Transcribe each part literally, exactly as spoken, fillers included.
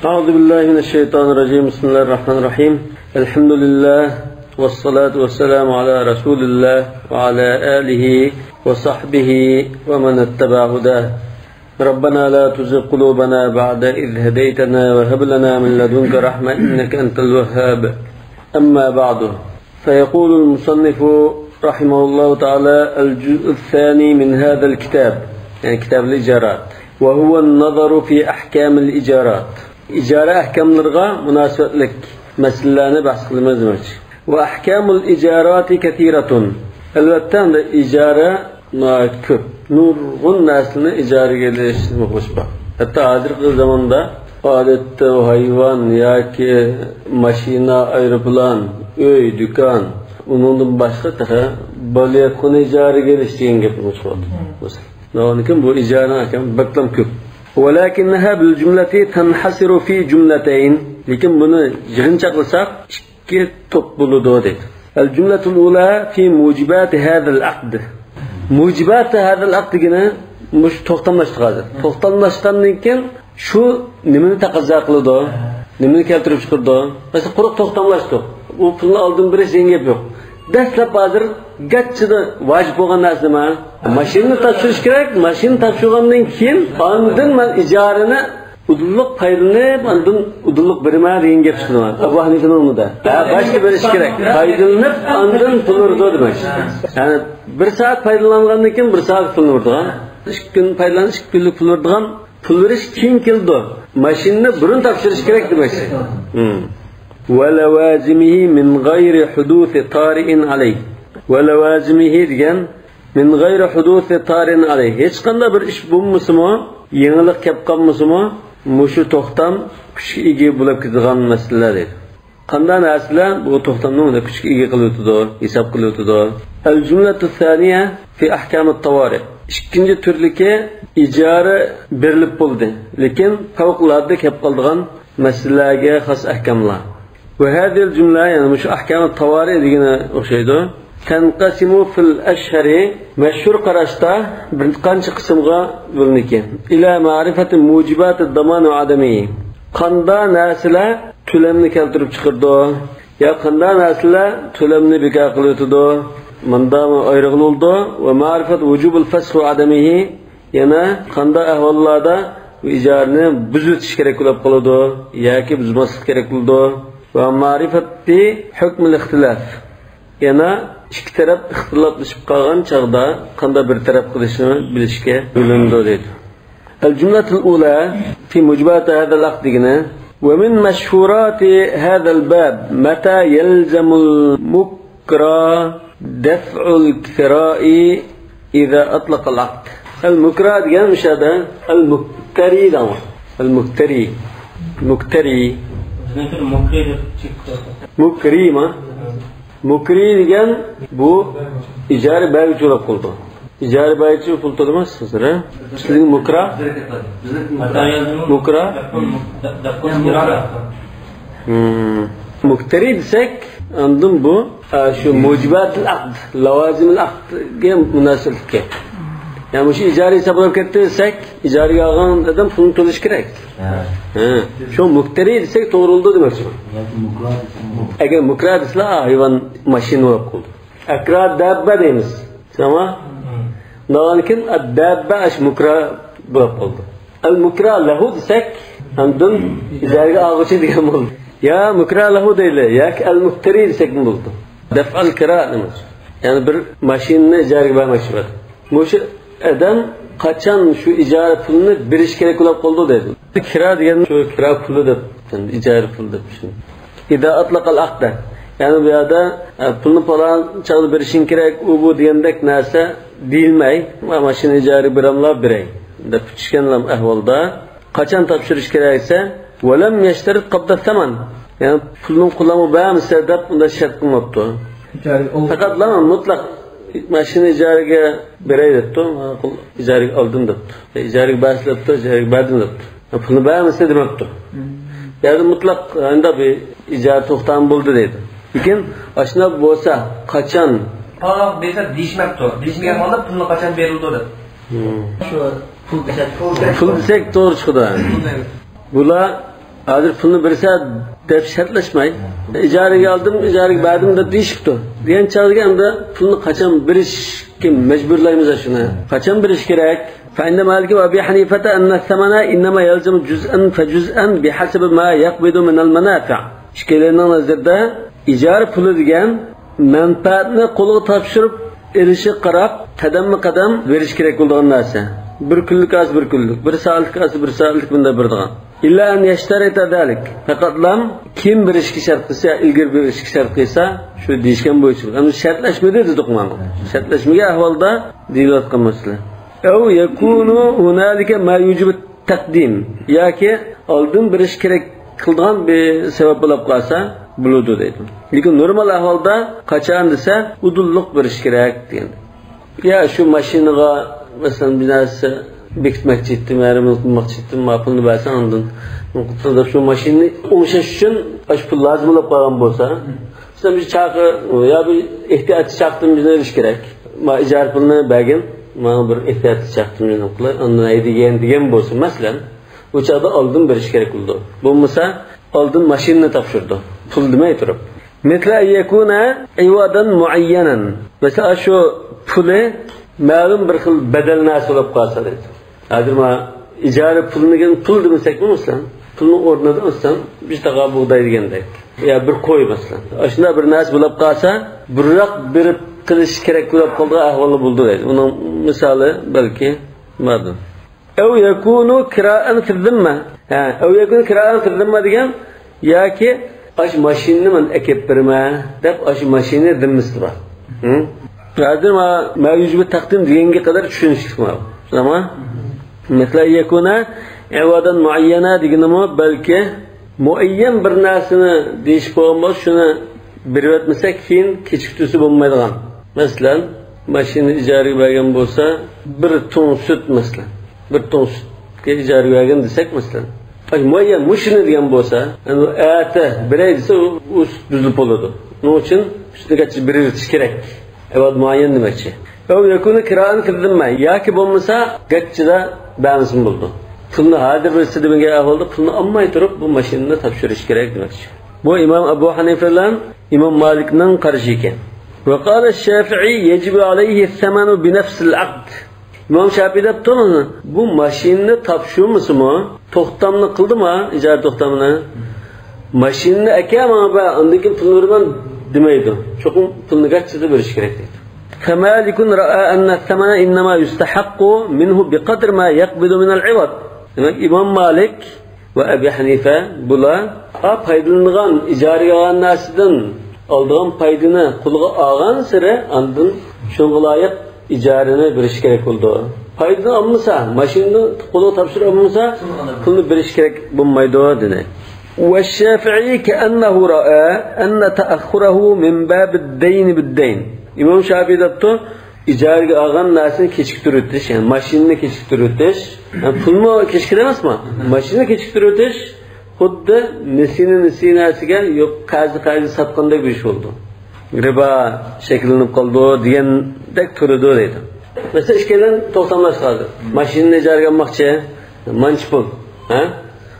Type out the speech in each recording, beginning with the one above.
أعوذ بالله من الشيطان الرجيم. بسم الله الرحمن الرحيم. الحمد لله والصلاة والسلام على رسول الله وعلى آله وصحبه ومن اتبع هداه. ربنا لا تزغ قلوبنا بعد إذ هديتنا وهب لنا من لدنك رحمة إنك أنت الوهاب. أما بعد، فيقول المصنف رحمه الله تعالى: الجزء الثاني من هذا الكتاب، يعني كتاب الإجارات، وهو النظر في أحكام الإجارات. ئىجارە ئەھكاملىرىغا مۇناسىۋەتلىك مەسىلىلەرنى بەھس قىلىمىز دېمەكچى. وأحكام الإجارات كثيرة. ئەلۋەتتە، ئەمدى ئىجارە ناھايىتى كۆپ، نۇرغۇن نەرسىلەرنى ئىجارىگە ئېلىش نېمە قىلىش بار. ھەتتا ھازىرقى زاماندا ئادەتتە ھايۋان ياكى ماشىنا، ئايروپىلان، ئۆي، دۇكان، ئۇنىڭدىن باشقا تېخى بالىياتقۇنى ئىجارىگە ئېلىش دېگەن گەپنى چىقىرىۋاتىدۇ. مەسىلەن، ئۇنىڭدىن كېيىن بۇ ئىجارىنىڭ ئەھكامى بەكلا كۆپ. ولكنها بالجملة تنحصر في جملتين. لېكىن بۇنى يىغىنچاقلىساق، ئىككى توپ بولىدۇ دەيدۇ. الجملة الأولى في موجبات هذا العقد. موجبات هذا العقد دېگىنى مۇشۇ توختاملاشتۇق ھازىر. توختاملاشقاندىن كېيىن شۇ نېمىنى تەقەززا قىلىدۇ؟ نېمىنى كەلتۈرۈپ چىقىرىدۇ؟ مەسىلەن، قۇرۇق توختاملاشتۇق. ئۇ پۇلنى ئالدىن بېرىش دېگەن گەپ يوق. دەسلەپ ھازىر گاچچىدا ۋاجىپ بولغان نەرسە نېمە؟ ماشىنىنى تاپشۇرۇش كېرەك. ماشىنىنى تاپشۇرغاندىن كېيىن ئاندىن مەن ئىجارىنى ئۇدۇللۇق پايدىلىنىپ، ئاندىن ئۇدۇللۇق بېرىمەن دېگەن گەپ چىقىدۇ. ئەبۇ ھەنىفىنىڭ ئۇنىدا. ھە، باشتا بېرىش كېرەك. پايدىلىنىپ، ئاندىن پۇل ئۇرىدۇ دېمەك. يەنى بىر سائەت پايدىلانغاندىن كېيىن بىر سائەت پۇلنى ئۇرىدىغان. ئىككى كۈن پايدىلانىش، ئىككى كۈنلۈك پۇل ئۇرىدىغان. پۇل بېرىش كېيىن كېلىدۇ. ماشىنىنى بۇرۇن تاپشۇرۇش كېرەك دېمەكچى. ھىم. ولوازمه من غير حدوث طارئ عليه. ولوازمه دېگەن من غير حدوث طارئ عليه. ھېچقانداق بىر ئىش بولمىسىمۇ، يېڭىلىق كەپ قالمىسىمۇ، مۇشۇ توختام كۈچكە ئىگە بولۇپ كېتىدىغان مەسىلىلەر دەيدۇ. قانداق نەرسىلەر بۇ توختامنى مۇنداق كۈچكە ئىگە قىلىۋېتىدۇ، ھېساب قىلىۋېتىدۇ؟ الجملة الثانية في أحكام الطوارئ. ئىككىنچى تۈرلۈكى ئىجارە بېرىلىپ بولدى، لېكىن پەۋقۇلئاددە كەپ قالىدىغان مەسىلىلەرگە خاس ئەھكاملار. وهذه الجملة، يەنى مۇشۇ ئەھكامى تاۋارى دېگىنى ئوخشايدۇ. تنقسم في الأشهر، مەشھۇر قاراشتا بىر قانچە قىسىمغا بۆلۈنىدىكەن. إلى معرفة موجبات الضمان وعدمه. قانداق نەرسىلەر تۆلەمنى كەلتۈرۈپ چىقىرىدۇ؟ يا قانداق نەرسىلەر تۆلەمنى بىكار قىلىۋېتىدۇ؟ مۇنداقمۇ ئايرىغىلى بولىدۇ. ومعرفة وجوب الفسخ وعدمه. يەنە قانداق ئەھۋاللاردا بۇ ئىجارىنى بۇزۇۋېتىش كېرەك بولۇپ قالىدۇ ياكى بۇزماسلىق كېرەك بولىدۇ؟ ومعرفة حكم الاختلاف. يەنە ئىككى تەرەپ ئىختىلاپلىشىپ قالغان چاغدا قانداق بىر تەرەپ قىلىشنى بىلىشكە بۆلۈنىدۇ دەيدۇ. الجملة الأولى في موجبات هذا العقد دېگىنى. ومن مشهورات هذا الباب متى يلزم المكرى دفع الكراء إذا أطلق العقد. المكرى دېگەن مۇشۇ يەردە المكتري دەڭ. المكتري. مكتري. بىزنىڭكىدە مۇكرى دەپ چىقىپتۇ. مۇكرىما؟ مۇكرى دېگەن بۇ ئىجارە بەرگۈچى بولۇپ قالىدۇ. ئىجارە بەرگۈچى پۇل تۆلىمەس سىزلەر. سىزنىڭ مۇكرا؟ مۇكرا؟ مۇكتەرى دېسەك، ئاندىن بۇ، ئە، شۇ مۇجىباتىل ئەقد، لاۋازىمىل ئەقدگە مۇناسىۋەتلىك گەپ. يەنى مۇشۇ ئىجارە ھېسابلاپ كەتتى دېسەك، ئىجارىگە ئالغان ئادەم پۇلنى تۆلىشى كېرەك. ھە. شۇ مۇكتەرى دېسەك توغرا بولىدۇ دېمەكچىمەن. ئەگەر مۇكرا دېسىلا، ھايۋان، ماشىنا بولۇپ قالدى. ئەكرا داببە دەيمىز. تامام. دېگەندىن كېيىن داببە ئاش مۇكرا بولۇپ قالدى. ئەل مۇكرا لەھۇ دېسەك، ئاندىن ئىجارىگە ئالغۇچى دېگەن بولدى. يا مۇكرا لەھۇ دەيلى، ياكى ئەل مۇكتەرى دېسەكمۇ بولىدۇ. دەفئەل كىرا دېمەكچى. يەنى بىر ماشىنىنى ئىجارىگە بەرمەكچى بولدى. مۇشۇ ئادەم قاچان شۇ ئىجارە پۇلىنى بېرىش كېرەك بولۇپ قالدى دەيدۇ. كىرا دېگەن شۇ كىرا پۇلى دەپ، ئىجارە پۇلى دەپ چۈشىنىدۇ. ئىزا ئەتلەقەل ئەقدە. يەنى بۇ يەردە، ئە، پۇلنى پالان چاغدا بېرىشىڭ كېرەك، ئۇ بۇ دېگەندەك نەرسە دېيىلمەي، ماشىنا ئىجارىگە بېرەملا بېرەي دەپ چۈشكەن ئەھۋالدا قاچان تاپشۇرۇش كېرەك دېسە، ۋەلەم يەشتەرىت قەبدە سەمەن. يەنى پۇلنىڭ قۇلامى بەرمىسە دەپ ئۇنداق شەرت قىلماپتۇ. ئىجارە ئال- پەقەتلا مۇتلەق ماشىنا ئىجارىگە بېرەي دەپتۇ. ماقۇل، ئىجارىگە ئالدىم دەپتۇ. ئىجارىگە بەرسە دەپتۇ، ئىجارىگە بەردىم دەپتۇ. پۇلنى بەرمىسە دېمەپتۇ. بۇ يەردە مۇتلەق ئەندى بىر ئىجارە توختامى بولدى دەيدۇ. لېكىن ئاشۇنداق بولسا قاچان؟ پالان بەرسە دېيىشمەپتۇ. دېيىشمىگەن ھالدا پۇلنى قاچان بېرىلىدۇ دەپ. شۇ پۇل دېسەك، پۇل دېسەك توغرا چىقىدۇ. بۇلار ھازىر پۇلنى بېرىسە دەپ شەرتلەشمەي، ئىجارىگە ئالدىم، ئىجارىگە بەردىم دەپ دېيىشىپتۇ. دېگەن چاغدىكى ئەمدى پۇلنى قاچان بېرىشكە مەجبۇرلايمىز شۇنى؟ قاچان بېرىش كېرەك؟ فعند مالك وأبي حنيفة أن الثمن إنما يلزم جزءا فجزءا بحسب ما يقبض من المنافع. ئىككىلىنىڭ نەزىرىدە ئىجارە پۇلى دېگەن مەنپەئەتنى قولغا تاپشۇرۇپ ئېلىشىغا قاراپ، قەدەممۇ قەدەم بېرىش كېرەك بولىدىغان نەرسە. بىر كۈنلۈك ئالسا بىر كۈنلۈك، بىر سائەتلىك ئالسا بىر سائەتلىك، بۇنداق بېرىدىغان. إلا أن يشترط ذلك. پەقەتلا كېيىن بېرىشكە شەرت قىلسا، ئىلگىرى بېرىشكە شەرت قىلسا، شۇ دېيىشكەن بويىچە. ئەمدى شەرتلەشمىدى دېدۇق مانا. شەرتلەشمىگەن ئەھۋالدا دېيىلىۋاتقان مەسىلە. أو يكون هنالك ما يوجب التقديم. ياكى ئالدىن بېرىش كېرەك قىلىدىغان بىر سەۋەب بولۇپ قالسا بولىدۇ دەيدۇ. لېكىن نورمال ئەھۋالدا قاچان دېسە، ئۇدۇللۇق بېرىش كېرەك دېگەن. يا شۇ ماشىنىغا، مەسىلەن، بىر نەرسە بېكىتمەكچى ئىدىم، ھەرىمىنى قىلماقچى ئىدىم، ما پۇلنى بەرسەڭ ئاندىن دەپ شۇ ماشىنىنى ئوڭشاش ئۈچۈن ئاشۇ پۇل لازىم بولۇپ قالغان بولسا، مەسىلەن، بىر چاقى يا بىر ئېھتىياتچى چاقتىن بىزنى ئېلىش كېرەك. ما ئىجارە پۇلنى بەرگىن، ماڭا بىر ئېھتىياتچى چاقتىن بىزنى قىلاي، ئاندىن ھەيدىگەن دېگەن بولسا، مەسىلەن، ئۇ چاغدا ئالدىن بېرىش كېرەك بولىدۇ. بولمىسا، ئالدىن ماشىنىنى تاپشۇرىدۇ، پۇل دېمەي تۇرۇپ. مثل أن يكون عوضا معينا. مەسىلەن، شۇ پۇلى مەلۇم بىر خىل بەدەل نەرسە بولۇپ قالسا دەيدۇ. ھازىر ما ئىجارە پۇلىنى دېگەن پۇل دېمىسەكمۇ، مەسىلەن، پۇلنىڭ ئورنىدا، مەسىلەن، بىر تاقا بۇغداي دېگەندەك، يا بىر قوي، مەسىلەن، ئاشۇنداق بىر نەرسە بولۇپ قالسا، بۇرراق بېرىپ قىلىش كېرەك بولۇپ قالىدىغان ئەھۋاللار بولىدۇ دەيدۇ. ئۇنىڭ مىسالى بەلكى باردۇر. أو يكون كراء في الذمة. ھە، أو يكون كراء في الذمة دېگەن، ياكى ئاشۇ ماشىنىنى مەن ئەكەپ بېرىمەن دەپ، ئاشۇ ماشىنىنى زىممىسىدە بار. ھە؟ ھازىر ما، ما يوجب التقديم دېگەنگە قەدەر چۈشىنىشلىك ما. تامام. مثل أن يكون عوضا معينا دېگىنىمۇ بەلكى مۇئەييەن بىر نەرسىنى دېيىشىپ قويغان بولسا، شۇنى بېرىۋەتمىسەك، كېيىن كېچىكتۈرسە بولمايدىغان. مەسىلەن، ماشىنا ئىجارىگە بەرگەن بولسا، بىر تۇڭ سۈت، مەسىلەن، بىر تۇڭ سۈتكە ئىجارىگە بەرگەن دېسەك، مەسىلەن، مۇئەييەن مۇشۇنى دېگەن بولسا، يەنى ئۇ ئەتە بېرەي دېسە، ئۇ، ئۇ سۈت بۈزۈلۈپ بولىدۇ. شۇنىڭ ئۈچۈن ئۈستىنى گەچچە بېرىۋېتىش كېرەك. ئەۋەد مۇئەييەن دېمەكچى. أو يكون كراء في الذمة، ياكى بولمىسا گەچچىدە بەرمىسىمۇ بولىدۇ. پۇلنى ھازىر بېرىسە دېگەن ئەھۋالدا پۇلنى ئالماي تۇرۇپ بۇ ماشىنىنى تاپشۇرۇش كېرەك دېمەكچى. بۇ ئىمام ئەبۇ ھەنىفە بىلەن ئىمام مالىكنىڭ قارىشى ئىكەن. وقال الشافعي يجب عليه الثمن بنفس العقد. ئىمام شاپىي دەپتۇ، بۇ ماشىنىنى تاپشۇرمىسىمۇ، توختامنى قىلدىمۇ، ئىجارە توختامىنى، ماشىنىنى ئەكە ماڭا بەر، ئاندىن كېيىن پۇلنى بېرىمەن دېمەيدۇ. چوقۇم پۇلنى گەچچىدە بېرىش كېرەك دەيدۇ. فمالك رأى أن الثمن إنما يستحق منه بقدر ما يقبض من العوض. دېمەك، ئىمام مالىك ۋە ئەبى ھەنىفە بۇلار، ئا، پايدىلىنىدىغان، ئىجارىگە ئالغان نەرسىدىن ئالىدىغان پايدىنى قولىغا ئالغانسېرى، ئاندىن شۇنىڭغا لايىق ئىجارىنى بېرىشى كېرەك بولىدۇ. پايدىنى ئالمىسا، ماشىنىنى قولىغا تاپشۇرۇپ ئالمىسا، پۇلنى بېرىشى كېرەك بولمايدۇ، دېدى. والشافعي كأنه رأى أن تأخره من باب الدين بالدين. ئىمام شاپىي دەپتۇ، ئىجارىگە ئالغان نەرسىنى كېچىكتۈرۈۋېتىش، يەنى ماشىنىنى كېچىكتۈرۈۋېتىش، يەنى پۇلمۇ كېچىكتۈرۈپ ئەمەسمۇ، ماشىنىنى كېچىكتۈرۈۋېتىش خۇددى نېسىنى نېسىنەسىگە، يوق، قەرزنى قەرزگە ساتقاندەك بىر ئىش بولىدۇ. رىبا شەكىللىنىپ قالىدۇ دېگەندەك تۇرىدۇ دەيدۇ. مەسىلەن، ئىككىيلەن توختاملاشتى ھازىر. ماشىنىنى ئىجارىگە ئالماقچى، مانچە پۇل، ھە؟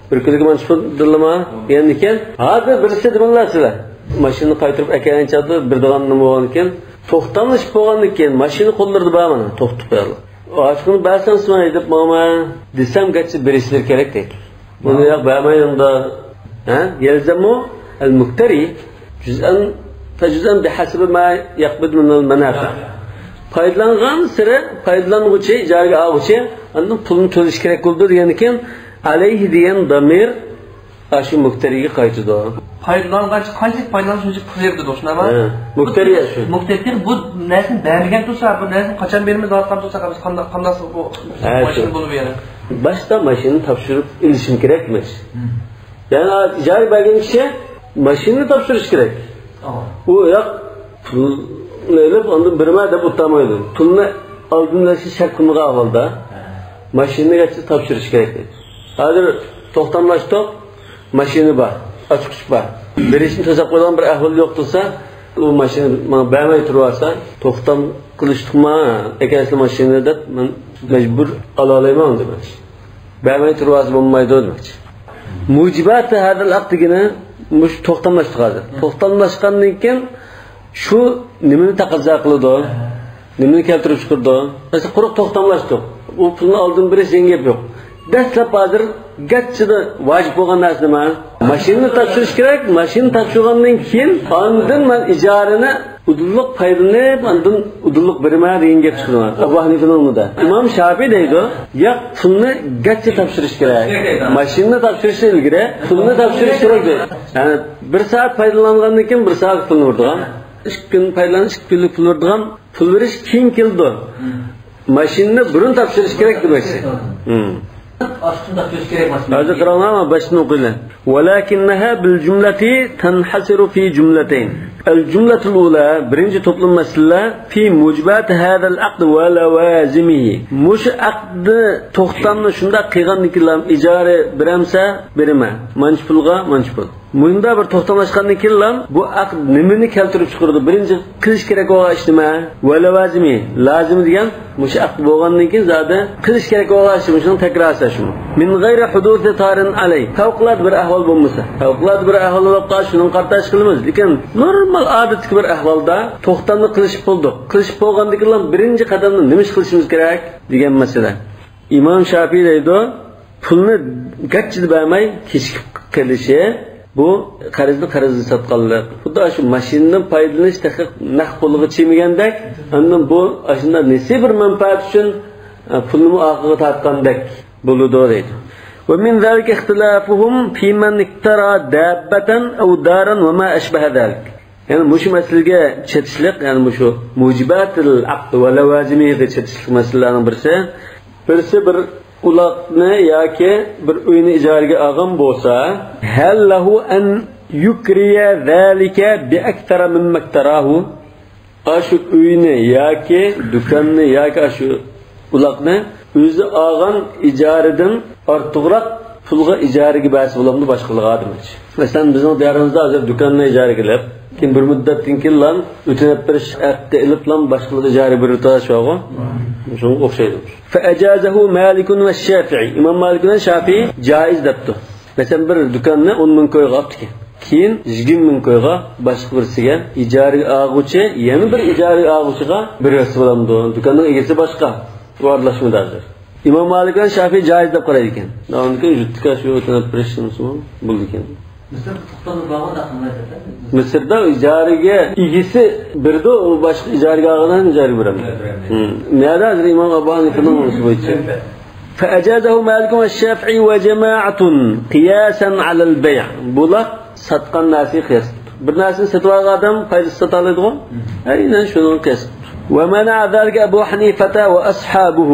بىر كۈنلۈك مانچە پۇل دېدىلىما دېگەندىكىن، ھازىر بىرسى دېمەڭلار سىلەر. ماشىنىنى قايتۇرۇپ ئەكەلگەن چاغدا بېرىدىغان نېمە بولغاندىكىن، توختاملىشىپ بولغاندىن كېيىن، ماشىنا قوللىرىدا بار مانا، توختىتىپ قويۇڭلار. ئاشۇنى بەرسەڭ سىلەر ھەيدەپ ماڭىمەن دېسەم، گەرچە بېرىشلىرى كېرەك دەيدۇ. بۇنى ياق، بەرمەيدۇ ئۇندا. ھە؟ يلزم المقتري جزءا فجزءا بحسب ما يقبض من المنافع. پايدىلانغانسېرى پايدىلانغۇچى، ئىجارىگە ئالغۇچى ئاندىن پۇلنى تۆلىشى كېرەك بولىدۇ دېگەندىكىن، عليه دېگەن زامىر ئاشۇ مۇقتەرىگە قايتىدۇ. پايدىلانغانچە قانچىلىك پايدىلانسا شۇنچە پۇل بېرىدۇ، شۇنداقمۇ؟ ھە. مۇقتەرى شۇ. مۇقتەر بۇ نەرسىنى بەرمىگەن تۇرسا، بۇ نەرسىنى قاچان بېرىمىز دەۋاتقان تۇرسا، بىز قانداق، قانداق بۇ ھە، ماشىنا شۇ. بولىدۇ يەنە؟ باشتا ماشىنىنى تاپشۇرۇپ ئېلىشىم كېرەك دېمەكچى. يەنى ئىجارە بەرگەن كىشى ماشىنىنى تاپشۇرۇش كېرەك. ئۇ ياق پۇلنى ئېلىپ ئاندىن بېرىمەن دەپ ئولتۇرمايدۇ. پۇلنى ئالدىن بېرىشنى شەرت قىلمىغان ھالدا ماشىنىنى گەرچە تاپشۇرۇش كېرەك دەيدۇ. ھازىر توختاملاشتۇق، ماشىنا بار، ئاچقۇچ بار. بېرىشنى توساپ قويىدىغان بىر ئەھۋال يوق تۇرسا، ئۇ ماشىنا ماڭا بەرمەي تۇرۇۋالسا، توختام قىلىشتۇقما، ئەكەلسىلە ماشىنىنى دەپ، مەن مەجبۇر ئالالايمەن دېمەكچى. بەرمەي تۇرۇۋالسا بولمايدۇ دېمەكچى. مۇجىباتى ھەزەل ئەقد دېگىنى مۇشۇ توختاملاشتۇق ھازىر. توختاملاشقاندىن كېيىن شۇ نېمىنى تەقەززا قىلىدۇ؟ نېمىنى كەلتۈرۈپ چىقىرىدۇ؟ مەسىلەن، قۇرۇق توختاملاشتۇق. ئۇ پۇلنى ئالدىن بېرىش دېگەن گەپ يوق. دەسلەپ ھازىر گەچچىدە ۋاجىپ بولغان نەرسە نېمە؟ ماشىنىنى تاپشۇرۇش كېرەك. ماشىنىنى تاپشۇرغاندىن كېيىن ئاندىن مەن ئىجارىنى ئۇدۇللۇق پايدىلىنىپ، ئاندىن ئۇدۇللۇق بېرىمەن دېگەن گەپ چىقىدۇ. ئەبۇ ھەنىفىنىڭ ئۇنىدا. ئىمام شاپىي دەيدۇ، ياق، پۇلنى گەچچە تاپشۇرۇش كېرەك. ماشىنىنى تاپشۇرۇشتىن ئىلگىرى پۇلنى تاپشۇرۇش كېرەك دەيدۇ. يەنى بىر سائەت پايدىلانغاندىن كېيىن بىر سائەت پۇلنى بېرىدىغان. ئىككى كۈن پايدىلانىش، ئىككى كۈنلۈك پۇل بېرىدىغان. پۇل بېرىش كېيىن كېلىدۇ. ماشىنىنى بۇرۇن تاپشۇرۇش كېرەك دېمەكچى. ھازىر قاراڭلار، باشتىن ئوقۇيلى. ولكنها بالجملة تنحصر في جملتين. الجملة الأولى، بىرىنچى توپلىما مەسىلە، في موجبات هذا العقد ولوازمه. مۇشۇ ئەقدى، توختامنى شۇنداق قىلغاندىن كېيىنلا ئىجارە بېرەمسە، بېرىمەن. مانچە پۇلغا، مانچە پۇل. مۇنداق بىر توختاملاشقاندىن كېيىنلا بۇ ئەقىد نېمىنى كەلتۈرۈپ چىقىرىدۇ؟ بىرىنچى قىلىش كېرەك بولغان ئىش نېمە؟ ۋە لەۋازىمى. لازىمى دېگەن مۇشۇ ئەقىد بولغاندىن كېيىن زادى قىلىش كېرەك بولغان ئىش، مۇشۇنىڭ تەكرارى شۇ. من غير حدوث طارئ عليه. پەۋقۇلئاددە بىر ئەھۋال بولمىسا. پەۋقۇلئاددە بىر ئەھۋال بولۇپ قالسا شۇنىڭغا قارىتا ئىش قىلىمىز. لېكىن نورمال ئادەتتىكى بىر ئەھۋالدا توختامنى قىلىشىپ بولدۇق. قىلىشىپ بولغاندىن كېيىنلا بىرىنچى قەدەمدە نېمە ئىش قىلىشىمىز كېرەك دېگەن مەسىلە. ئىمام شاپىي دەيدۇ، پۇلنى گەچچىدە بەرمەي كېچىكىپ قېلىشى، بۇ قەرزنى قەرزدە ساتقانلىق. خۇددى شۇ ماشىنىدىن پايدىلىنىش تېخى نەق پۇلغا چىمىگەندەك، ئاندىن بۇ ئاشۇنداق نېسى بىر مەنپەئەت ئۈچۈن، ئە، پۇلنىمۇ ئارقىغا تارتقاندەك بولىدۇ دەيدۇ. ومن ذلك اختلافهم في من اكترى دابة أو دارا وما أشبه ذلك. يەنى مۇشۇ مەسىلىگە چېتىشلىق، يەنى مۇشۇ مۇجىباتىل ئەقد ۋە لەۋازىمىغا چېتىشلىق مەسىلىلەرنىڭ بىرسى، بىرسى بىر ئۇلاقنى ياكى بىر ئۆينى ئىجارىگە ئالغان بولسا، هل له أن يكري ذلك بأكثر مما اكتراه؟ ئاشۇ ئۆينى ياكى دۇكاننى ياكى ئاشۇ ئۇلاقنى ئۆزى ئالغان ئىجارىدىن ئارتۇقراق پۇلغا ئىجارىگە بەرسە بولامدۇ باشقىلارغا دېمەكچى. مەسىلەن، بىزنىڭ دىيارىمىزدا ھازىر دۇكاننى ئىجارىگە ئېلىپ، كېيىن بىر مۇددەتتىن كېيىنلا ئۆتۈنۈپ بېرىش ھەققى ئېلىپلا باشقىلارغا ئىجارە بېرىۋېتىۋاتىش بارغۇ. شۇنىڭغا ئوخشايدۇ. فأجازه مالك والشافعي. ئىمام مالىك بىلەن شافىي جائىز دەپتۇ. مەسىلەن، بىر دۇكاننى ئون مىڭ كويغا ئاپتىكەن. كېيىن يىگىرمە مىڭ كويغا باشقا بىرسىگە ئىجارىگە ئالغۇچى، يەنە بىر ئىجارىگە ئالغۇچىغا بېرىۋەتسە بولامدۇ؟ دۇكاننىڭ ئىگىسى باشقا، ئۇ ئارىلاشمىدى ھازىر. ئىمام مالىك بىلەن شافىي جائىز دەپ قارايدىكەن. ئاندىن كېيىن يۇرتتىكى شۇ ئۆتۈنۈپ بېرىش نېمىسىمۇ بولىدىكەن. مىسىردا توختامدا بارغۇ دەپ قىلمايدۇ. مىسىردا ئىجارىگە ئىگىسى بېرىدۇ، ئۇ باشقا ئىجارىگە ئالغان ئىجارىگە بېرەمدۇ؟ بېرەمدۇ. ھىم. نەدە ھازىر ئىمام ئەبۇ ھەنىفىنىڭ ئۇسۇلى بويىچە. فأجازه مالك والشافعي وجماعة قياسا على البيع. بۇلار ساتقان نەرسىگە قىياس قىپتۇ. بىر نەرسىنى سېتىۋالغان ئادەم پايدىسىز ساتالايدىغۇ؟ ئەينەن شۇنىڭغا قىياس قىپتۇ. ومنع ذلك أبو حنيفة وأصحابه.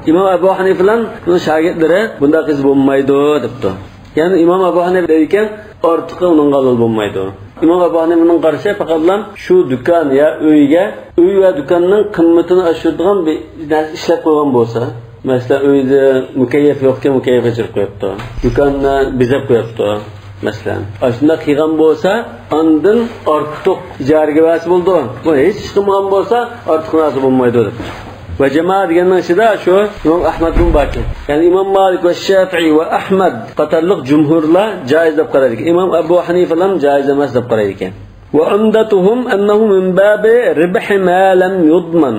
ئىمام ئەبۇ ھەنىفە بىلەن ئۇنىڭ شاگىرتلىرى بۇنداق قىلسا بولمايدۇ دەپتۇ. يەنى ئىمام ئەبۇ ھەنىفە دەيدىكەن، ئارتۇقى ئۇنىڭغا ھالال بولمايدۇ. ئىمام ئەبۇ ھەنىفىنىڭ قارىشى پەقەتلا شۇ دۇكان يا ئۆيگە، ئۆي ۋە دۇكاننىڭ قىممىتىنى ئاشۇرىدىغان بىر نەرسە ئىشلەپ قويغان بولسا، مەسىلەن، ئۆيدە مۇكەييەپ يوقكەن، مۇكەييەپ ئېچىرىپ قويۇپتۇ. دۇكاننى بېزەپ قويۇپتۇ، مەسىلەن. ئاشۇنداق قىلغان بولسا، ئاندىن ئارتۇق ئىجارىگە بەرسە بولىدۇ. بۇ ھېچ ئىش قىلمىغان بولسا، ئارتۇق نەرسە بولمايدۇ دەپ. ۋە جامائە دېگەننىڭ ئىچىدە شۇ ئىمام ئەھمەدمۇ باركەن. يەنى ئىمام مالىك ۋە شافىئى ۋە ئەھمەد قاتارلىق جۇمھۇرلار جائىز دەپ قارايدىكەن. ئىمام ئەبۇ ھەنىفەلام جائىز ئەمەس دەپ قارايدىكەن. وعمدتهم أنه من باب ربح ما لم يضمن.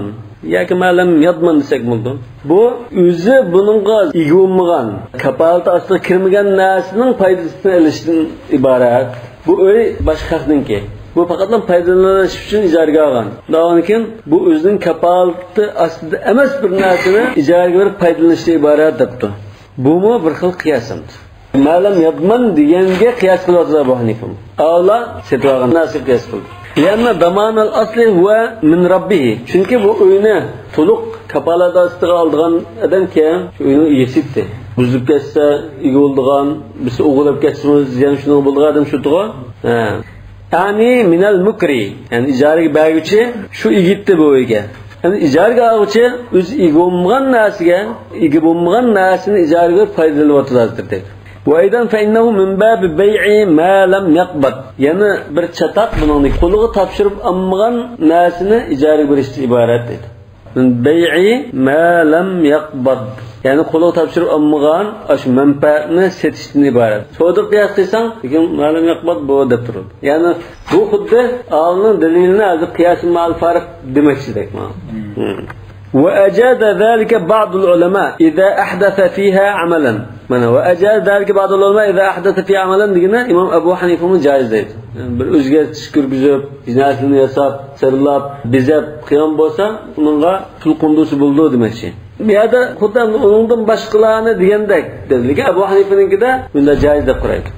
ياكى ما لم يضمن دېسەك بولىدۇ. بۇ ئۆزى بۇنىڭغا ئىگە بولمىغان، كاپالىتى ئاستىغا كىرمىگەن نەرسىنىڭ پايدىسىنى ئېلىشتىن ئىبارەت. بۇ ئۆي باشقا خەقنىڭكى. بۇ پەقەتلا پايدىلىنىش ئۈچۈن ئىجارىگە ئالغان. ئۇنىڭدىن كېيىن بۇ ئۆزىنىڭ كاپالىتى ئاستىدا ئەمەس بىر نەرسىنى ئىجارىگە بېرىپ پايدىلىنىشتىن ئىبارەت دەپتۇ. بۇمۇ بىر خىل قىياس ئەمدى. ما لم يضمن دېگەنگە قىياس قىلىۋاتىدۇ ئەبۇ ھەنىفىمۇ. ئاۋلا سېتىۋالغان نەرسىگە قىياس قىلدى. لأن ضمان الأصل هو من ربه. چۈنكى بۇ ئۆينى تولۇق كاپالەت ئاستىغا ئالىدىغان ئادەمكەن، شۇ ئۆينىڭ ئىگىسى ئىدى. بۇزۇلۇپ كەتسە ئىگە بولىدىغان، بىرسى ئوغرىلاپ كەتسىمۇ زىيان شۇنىڭغا بولىدىغان ئادەم شۇ تۇغۇ. ھە. ئەنى مىنەل مۇكرى، يەنى ئىجارىگە بەرگۈچى شۇ ئىگىدە بۇ ئۆيگە. يەنى ئىجارىگە ئالغۇچى ئۆزى ئىگە بولمىغان نەرسىگە، ئىگە بولمىغان نەرسىنى ئىجارىگە بېرىپ پايدىلىنىۋاتىدۇ ھازىر دەيدۇ. وأيضا فإنه من باب بيع ما لم يقبض. يەنە بىر چاتاق بۇنىڭدىكى قولىغا تاپشۇرۇپ ئالمىغان نەرسىنى ئىجارىگە بېرىشتىن ئىبارەت دەيدۇ. من بيع ما لم يقبض. يەنى قولىغا تاپشۇرۇپ ئالمىغان ئاشۇ مەنپەئەتنى سېتىشتىن ئىبارەت. سودا قىياس قىلساڭ، لېكىن مەلۇم ياق بار، بۇ دەپ تۇرىدۇ. يەنى بۇ خۇددى ئالىمنىڭ دەلىلىنى ھازىر قىياسىن مەئەل فارىق دېمەكچىدەك مانا. مم. وأجاز ذلك بعض العلماء إذا أحدث فيها عملا. مانا، وأجاز ذلك بعض العلماء إذا أحدث فيها عملا دېگىنى ئىمام ئەبۇ ھەنىفىمۇ جايىز دەيدۇ. يەنى بىر ئۆزگەرتىش كىرگۈزۈپ، نەرسىنى ياساپ، سىرلاپ، بېزەپ قىلغان بولسا، ئۇنىڭغا پۇل قوندۇرسا بولىدۇ دېمەكچى. بۇ يەردە خۇددى ئۇنىڭدىن باشقىلارنى دېگەندەك دېدى. لېكىن ئەبۇ ھەنىفىنىڭكىدە بۇنداق جايىز دەپ قارايدۇ.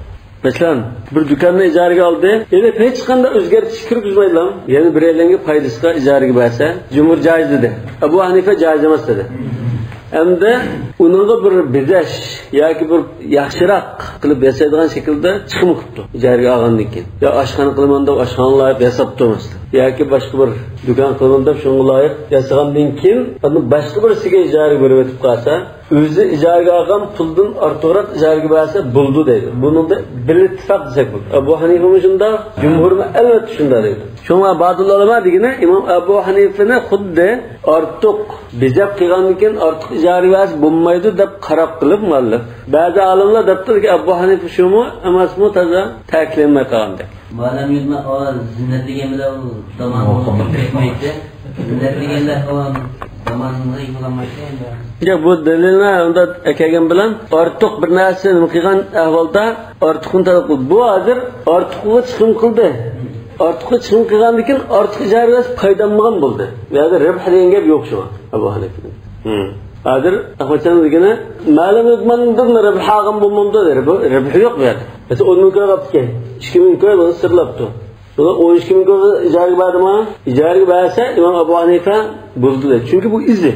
مەسىلەن، بىر دۇكاننى ئىجارىگە ئالدى. ئېلىپ ھېچقانداق ئۆزگەرتىش كىرگۈزمەيدىلا، يەنە بىرەيلەنگە پايدىسىغا ئىجارىگە بەرسە، جۇمھۇر جايىز دېدى. ئەبۇ ھەنىفە جايىز ئەمەس دېدى. ئەمدى ئۇنىڭغا بىر بېزەش ياكى بىر ياخشىراق قىلىپ ياسايدىغان شەكىلدە چىقىم قىپتۇ ئىجارىگە ئالغاندىن كېيىن. يا ئاشخانا قىلىمەن دەپ ئاشخانا لايىق ياساپتۇ مەسىلەن. ياكى باشقا بىر دۇكان قىلىمەن دەپ شۇنىڭغا لايىق ياسىغاندىن كېيىن، ئاندىن باشقا بىرسىگە ئىجارىگە بېرىۋېتىپ قالسا، ئۆزى ئىجارىگە ئالغان پۇلدىن ئارتۇقراق ئىجارىگە بەرسە بولىدۇ دەيدۇ. بۇنىڭدا بىل ئىتتىپاق دېسەك بولىدۇ. ئەبۇ ھەنىفىمۇ شۇنداق، جۇمھۇرمۇ ئەلۋەتتە شۇنداق دەيدۇ. شۇڭا بەزى ئۆلىما دېگىنى ئىمام ئەبۇ ھەنىفىنى خۇددى ئارتۇق بېزەپ قىلغاندىن كېيىن ئارتۇق ئىجارىگە بەرسە بولمايدۇ دەپ قاراپ قېلىپ مۇئەللىپ. بەزى ئالىملار دەپتۇ، ئەبۇ ھەنىفە شۇمۇ ئەمەسمۇ تازا تەكىتلەنمەي قالغاندەك. مادام يۈزمە ئاۋاز زىننەت دېگەن بىلەن ئۇ زاماننىڭ كەتمەيتتى. زىننەت دېگەندە ئاۋاز زاماننىڭ يېقىنلانمايتتى ئەمدى. ياق، بۇ دەلىلنى ئۇنداق ئەكەلگەن بىلەن ئارتۇق بىر نەرسە نېمە قىلغان ئەھۋالدا ئارتۇقنى تەلەپ قىلدى. بۇ ھازىر ئارتۇقلۇققا چىقىم قىلدى. ئارتۇققا چىقىم قىلغاندىن كېيىن ئارتۇق ئىجارە بەرسە پايدالانمىغان بولدى. بۇ يەردە رىبھ دېگەن گەپ يوق شۇڭا ئەبۇ ھەنىفىدىن. ھىم. ھازىر ئەخمەتجاننىڭ دېگىنى، مەلۇم مېھماندىن رىبھ ئالغان بولمامدۇ دەيدۇ. بۇ رىبھ يوق بۇ يەردە. مەسىلەن، ئون مىڭ كوي ئاپتىكەن. ئىككى مىڭ كوي بۇنى سىرلاپتۇ. بۇنى ئون ئىككى مىڭ كويغا ئىجارىگە بەردىما؟ ئىجارىگە بەرسە، ئىمام ئەبۇ ھەنىفە بولىدۇ دەيدۇ. چۈنكى بۇ ئىزى.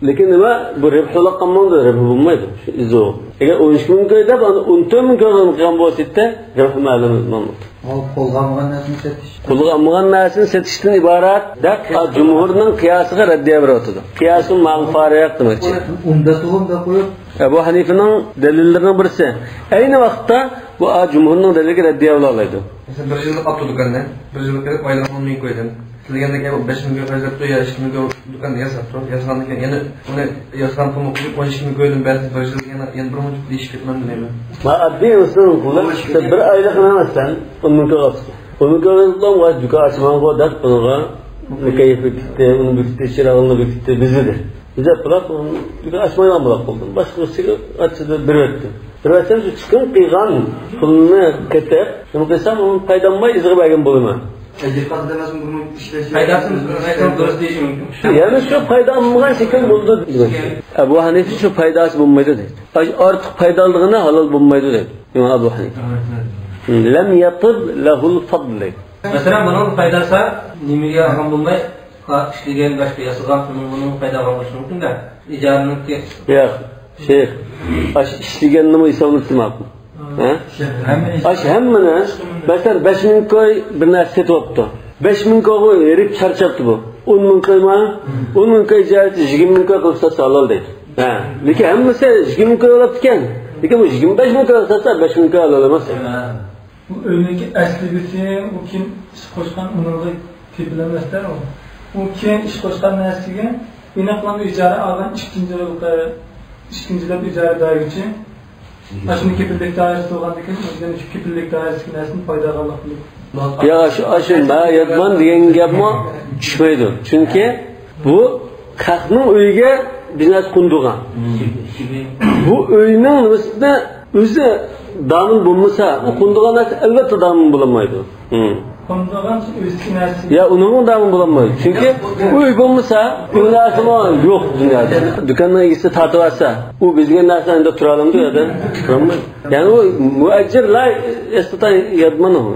لېكىن نېمە؟ بۇ رىبھ بولۇپ قالمامدۇ؟ رىبھ بولمايدۇ. شۇ ئىزى ئۇ. ئەگەر ئون ئىككى مىڭ كوي دەپ، ئاندىن ئون تۆت مىڭ كويغا قىلغان بولسا، رىبھ مەلۇم بولمامدۇ؟ ئۇ قولغا ئالمىغان نەرسىنى سېتىش. قولغا ئالمىغان نەرسىنى سېتىشتىن ئىبارەت دەپ، ئا، جۇمھۇرنىڭ قىياسىغا رەددىيە بېرىۋاتىدۇ. قىياسۇل مەئەل فارىق دېمەكچى. ئۇنداق، ئۇنداق قويۇپ. ئەبۇ ھەنىفىنىڭ دەلىللىرىنىڭ بىرسى. ئەينى ۋاقىتتا بۇ، ئا، جۇمھۇرنىڭ دەلىلىگە رەددىيە بولالايدۇ. مەسىلەن، بىر يىللىق ئاپتۇ دۇكاننى، بىر يىللىق بېرىپ ئايلىق ئون مىڭ كويدىن. سىلىگەندەك بەش مىڭ كوي خەجلەپتۇ يا ئىككى مىڭ كوي دۇكان دېگەن ساپتۇ. ياسىغاندىن كېيىن يەنە ئۇنى ياسىغان پۇلمۇ قويۇپ، ئون ئىككى مىڭ كويدىن بەرسە، بىر يىللىق يەنە، يەنە بىر مۇنچە پۇل دېيىشىپ كېتىمەن دېمەيمەن. ما ئاددىي ئىنسان قۇلى، سەن بىر ئايلىق ئەمەسسەن، ئون مىڭ كوي ئاپتۇ. ئون مىڭ كوي ئاپتۇ، دۇكان ئاچماڭغۇ دەپ بۇنىڭغا مۇكەييەپ بېكىتتى، ئۇنى بېكىتتى، چىراغىنى بېكىتتى، بېزىدى. بېزەپ بولۇپ، دۇكان ئاچمايدىغان بولۇپ قالدى. باشقىسىغا ئاچتى، بېرىۋەتتى. بىر ئەسەر شۇ چىقىم قىلغان پۇلنى قېتىپ، نېمە قىلسام، ئۇنى پايدالانماي ئىزىغا بەرگەن بولىمەن. ئەجىر قازىنىۋاتسىمۇ بۇنىڭ ئىشلەشى پايداسىز، دۇرۇس دېيىشى مۇمكىن. يەنى شۇ پايدالانمىغان شەكىل بولىدۇ دېدى. ئەبۇ ھەنىفە شۇ پايداسى بولمايدۇ دەيدۇ. ئارتۇق پايدالانغىنى ھالال بولمايدۇ دەيدۇ ئىمام ئەبۇ ھەنىفە. لەم يەتىب لەھۇل فەضلى. مەسىلەن، بۇنىڭ پايداسى نېمىگە ھەم بولماي، ئىشلىگەن، باشقا ياسىغان پۇلنىڭ بۇنىڭ پايدا بولۇشى مۇمكىن-دە. ئىجارىنىڭكى. ياق. شەيخ، ئاشۇ ئىشلىگەننىمۇ ھېسابلىسا ماقۇل. ھە؟ ھەممە ئىش. ئاشۇ ھەممىنى، مەسىلەن، بەش مىڭ كوي بىر نەرسە سېتىۋاپتۇ. بەش مىڭ كويغا ھېرىپ چارچاپتۇ بۇ. ئون مىڭ كوي ما؟ ئون مىڭ كوي ئىجارىسى يىگىرمە مىڭ كوي قىلىپ ساتسا ھالال دەيدۇ. ھە. لېكىن ھەممىسى يىگىرمە مىڭ كوي بولاپتىكەن. لېكىن بۇ يىگىرمە بەش مىڭ كوي ساتسا، بەش مىڭ كوي ھالال ئەمەس. بۇ ئۆينىڭكى ئەسلىگىسى، ئۇ كىم ئىش قوشقان، ئۇنىڭغا تېپىلەمەستە ئۇ. ئۇ كېيىن ئىش قوشقان نەرسىگە ئېنىقلىما ئىجارە ئالغان ئىككىنچى، ئىككىنچىلەپ ئىجارە بەرگۈچى. ئاشۇنى كېپىللىك دائىرىسى بولغاندىكىن، ئۆزىنىڭ شۇ كېپىللىك دائىرىسىدىكى نەرسىنى پايدا ئالغانلىق بىلىپ. يا، شۇ، ئاشۇ ما يەتمەن دېگەن گەپمۇ چۈشمەيدۇ. چۈنكى بۇ خەقنىڭ ئۆيىگە بىر نەرسە قوندۇرغان. بۇ ئۆينىڭ نېمىسىدە ئۆزى دامىن بولمىسا، ئۇ قوندۇرغان نەرسە ئەلۋەتتە دامىن بولالمايدۇ. قوندۇرغان ئۆزىدىكى نەرسە. يا، ئۇنىڭمۇ دامىن بولالمايدۇ. چۈنكى ئۆي بولمىسا، ئۇ نەرسىمۇ يوق دۇنيادا. دۇكاننىڭ ئىگىسى تارتىۋالسا، ئۇ بېزىگەن نەرسىنى ئەمدى تۇرالامدۇ يا؟ تۇرالمايدۇ. يەنى ئۇ مۇئەججىر لا يەستەطىئۇ يەضمەنۇھۇ.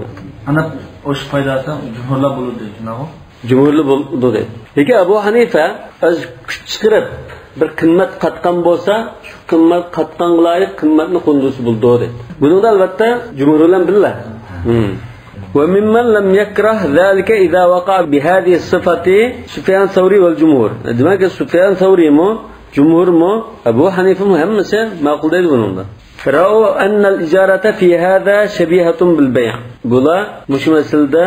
ئانا، ئوش پايداسى جۇمھۇرلار بولىدۇ دەيدۇ، شۇنداقمۇ؟ جۇمھۇرلار بولىدۇ دەيدۇ. لېكىن ئەبۇ ھەنىفە ئاز كۈچ چىقىرىپ، بىر قىممەت قاتقان بولسا، شۇ قىممەت قاتقانغا لايىق قىممەتنى قوندۇرسا بولىدۇ دەيدۇ. بۇنىڭدا ئەلۋەتتە جۇمھۇر بىلەن بىللە. ھىم. وممن لم يكره ذلك إذا وقع بهذه الصفة سفيان الثوري والجمهور. دېمەك، سۇفيان سەۋرىمۇ، جۇمھۇرمۇ، ئەبۇ ھەنىفىمۇ ھەممىسى ماقۇل دەيدۇ بۇنىڭدا. رأوا أن الإجارة في هذا شبيهة بالبيع. بۇلار مۇشۇ مەسىلىدە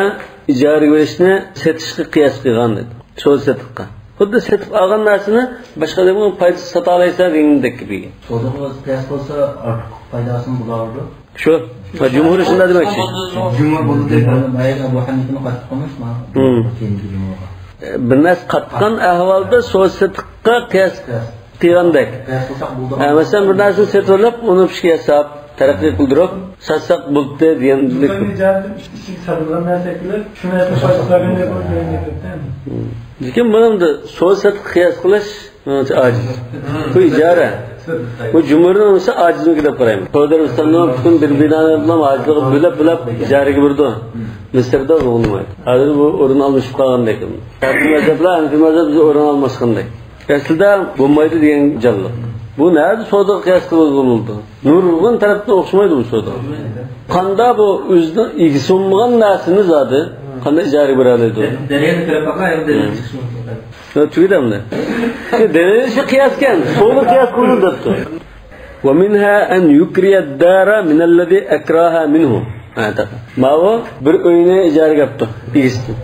ئىجارىگە بېرىشنى سېتىشقا قىياس قىلغان دەيدۇ. سودا سېتىققا. خۇددى سېتىپ ئالغان نەرسىنى باشقا ئادەمگە پايدىسىز ساتالايسەن دېگەندەك گېپى. سودىغا قىياس قىلسا ئارتۇق پايداسىمۇ بولۇۋېرىدۇ. شۇ. جۇمھۇر شۇنداق دېمەكچى. جۇمھۇر بولدى دەيدۇ. مەيەر ئەبۇ ھەنىفىنى قاتتىق قىلماش، مانا. بىر نەرسە قاتقان ئەھۋالدا سودا سېتىققا قىياس قىلغاندەك. قىياس قىلساق بولىدۇ. ھە، مەسىلەن، بىر نەرسىنى سېتىۋېلىپ، ئۇنى پىشكە ياساپ، تەرەققىي قىلدۇرۇپ ساتساق بولدى دېگەندەك. ئىچىگە ساتىدىغان نەرسە كېلىپ، شۇ نەرسىنى پايدا قىلغان دەپ بولدى دېگەندەك. لېكىن بۇنىڭدا سودا سېتىققا قىياس قىلىش ئانچە ئاجىز. بۇ ئىجارە. بۇ جۇمھۇرنىڭ بولسا ئاجىزمىكىن دەپ قارايمەن. سودا ئىسلامنىڭ پۈتۈن بىر بىنانى بىلەن ھاجىتىغا بۆلەپ، بۆلەپ ئىجارىگە بېرىدۇ. مىسىردا بولمايدۇ. ھازىر بۇ ئورۇن ئالمىشىپ قالغاندەك. شافىئىي مەزھەپ بىلەن ھەنىفىي مەزھەپ بىز ئورۇن ئالماشقاندەك. ئەسلىدە بولمايدۇ دېگەن جانلىق. بۇ نەدە سودىغا قىياس قىلغىلى بولىدۇ؟ نۇرغۇن تەرەپتىن ئوخشىمايدۇ بۇ سودا. قاندا بۇ ئۆزىنىڭ ئىگىسى بولمىغان نەرسىنى زادى قانداق ئىجارىگە بېرەلەيدۇ؟ دەلىلنى كۆرۈپ باقلا، ئەمدى دەلىل چىقىشى مۇمكىن. ھە، تۈگىدى ئەمدى. دەلىل شۇ قىياسكەن، سودا قىياس قىلىنىدۇ دەپتۇ. ومنها أن يكري الدار من الذي أكراها منه. ھە، تاق. ماۋۇ بىر ئۆينى ئىجارىگە ئاپتۇ ئىگىسىدىن.